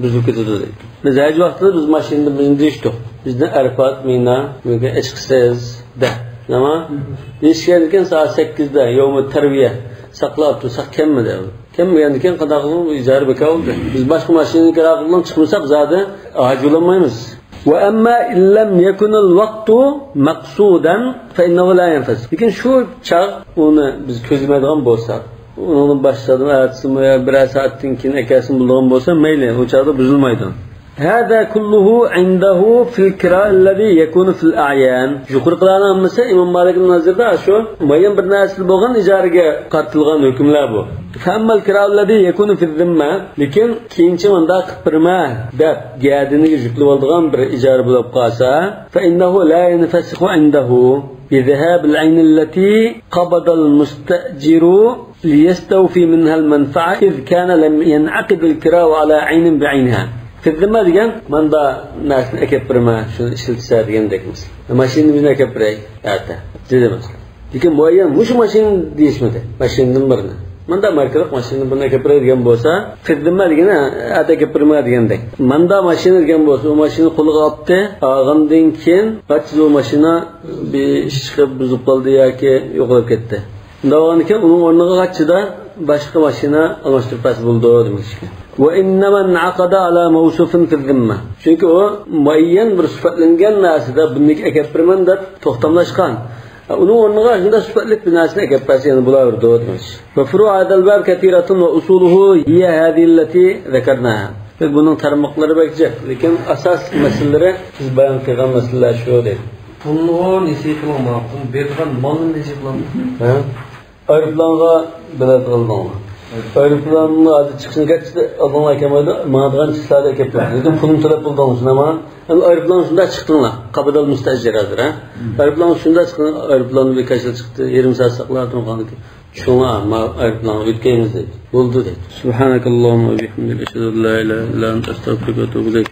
بۇزۇلۇپ كېتىدۇ دەيدۇ. بىز ھەج ۋاقتىدا بىز ماشىنىدا بىزنى دېيىشتۇق. بىزنى ئەرفات، مىنا، بۇ يەرگە ئېچىقسىز دە. نېمە؟ دېيىشكەندىكىن، سائەت سەككىزدە يومى تەرۋىيە ساقلاپ تۇرساق كەممىدى؟ كەممىگەندىكىن، قانداق قىلىپ ئىجارە بىكار بولدى؟ بىز باشقا ماشىنا كىرا قىلىپ چىقمىساق، زادى ھاجى بولالمايمىز. وأما إن لم يكن الوقت مقصودا فإنه لا ينفسخ. لېكىن شۇ چاغ ئۇنى بىز كۆزلىمەيدىغان بولساق، ئۇنىڭدىن باشلىدىن ئەتىسىمۇ يا بىرەر سائەتتىن كېيىن ئەكەلسىمۇ بولىدىغان بولسا، مەيلى، ئۇ چاغدا بۇزۇلمايدۇ. هذا كله عنده في الكراء الذي يكون في الأعيان. يۇقىرىقىلارنىڭ ھەممىسى ئىمام مالىكنىڭ نەزىرىدە شۇ مۇئەييەن بىر نەرسىدە بولغان ئىجارىگە قارىتىلغان ھۆكۈملەر بۇ. فأما الكراء الذي يكون في الذمة، لېكىن كېيىنچە مۇنداق قىلىپ بېرىمەن دەپ گەدىنىگە يۈكلىۋالىدىغان بىر ئىجارە بولۇپ قالسا، فإنه لا ينفسخ عنده بذهاب العين التي قبض المستأجر ليستوفي منها المنفعة إذ كان لم ينعقد الكراء على عين بعينها. في الذمة دېگەن، ماندا نەرسىنى ئەكەپ بېرىمەن، شۇنى ئىشلىتىسەن دېگەندەك مەسىلە. ماشىنىنى بىزنى ئەكەپ بېرەي، ئەتە، دېدى مەسىلەن. لېكىن مۇئەييەن مۇشۇ ماشىنا دېيىشمىدى، ماشىنىدىن بىرنى. ماندا ماركىلىق ماشىنىدىن بىرنى ئەكەپ بېرەي دېگەن بولسا، في الذمة دېگىنى، ئەتە ئەكەپ بېرىمەن دېگەندەك. ماندا ماشىنا دېگەن بولسا، ئۇ ماشىنا قولىغا ئاپتى، ئالغاندىن كېيىن، قاچىدى ئۇ ماشىنا، بىر ئىش چىقىپ بۇزۇپ قالدى ياكى يوقىلىپ كەتتى. شۇنداق بولغاندىكىن ئۇنىڭ ئورنىغا قاچىدا باشقا ماشىنا ئالماشتۇرۇپ بەرسە بولىدۇ دېمەكچى. وإنما انعقد على موصوف في الذمة. چۈنكى ئۇ مۇئەييەن بىر سۈپەتلەنگەن نەرسىدە بۇنىڭكى ئەكەپ بېرىمەن دەپ توختاملاشقان. ئۇنىڭ ئورنىغا شۇنداق سۈپەتلىك بىر نەرسىنى ئەكەپ بەرسە يەنە بولاۋېرىدۇ دېمەكچى. وفروع هذا الباب كثيرة وأصوله هي هذه التي ذكرناها. بۇنىڭ تارماقلىرى بەك جىق، لېكىن ئاساس مەسىلىلىرى بىز بايان قىلغان مەسىلىلەر شۇ دەيدۇ. پۇلنىمۇ نېسى قىلىڭلار، پۇلنى بېرىدىغان مالنى نېسى قىلىڭلار. ھە؟ ئايروپىلانغا بېلەت ئالدىڭلار. ئايروپىلاننى ھازىر چىقىشىنى كەتتى، ئالدىڭلار ئەكەلمەيدۇ، ماڭىدىغان چىقسىلاردا ئەكەپ بېرىدۇ. لېكىن پۇلنى تۆلەپ بولدۇڭلار، شۇنداقمۇ؟ ئەمدى ئايروپىلان شۇنداق چىقتىڭلار، قابىدال مۇستەئجىر ھازىر، ھە؟ ئايروپىلان شۇنداق چىقتى، ئايروپىلان بىر كاشىلا چىقتى، يېرىم سائەت ساقلاپ تۇرغاندىن كېيىن، چۈشۈڭلار، ما ئايروپىلانغا ئۆتكەيمىز دەيدۇ. بولدى دەيدۇ. سبحانك اللهم وبحمدك، أشهد أن لا إله إلا أنت، أستغفرك وأتوب إليك.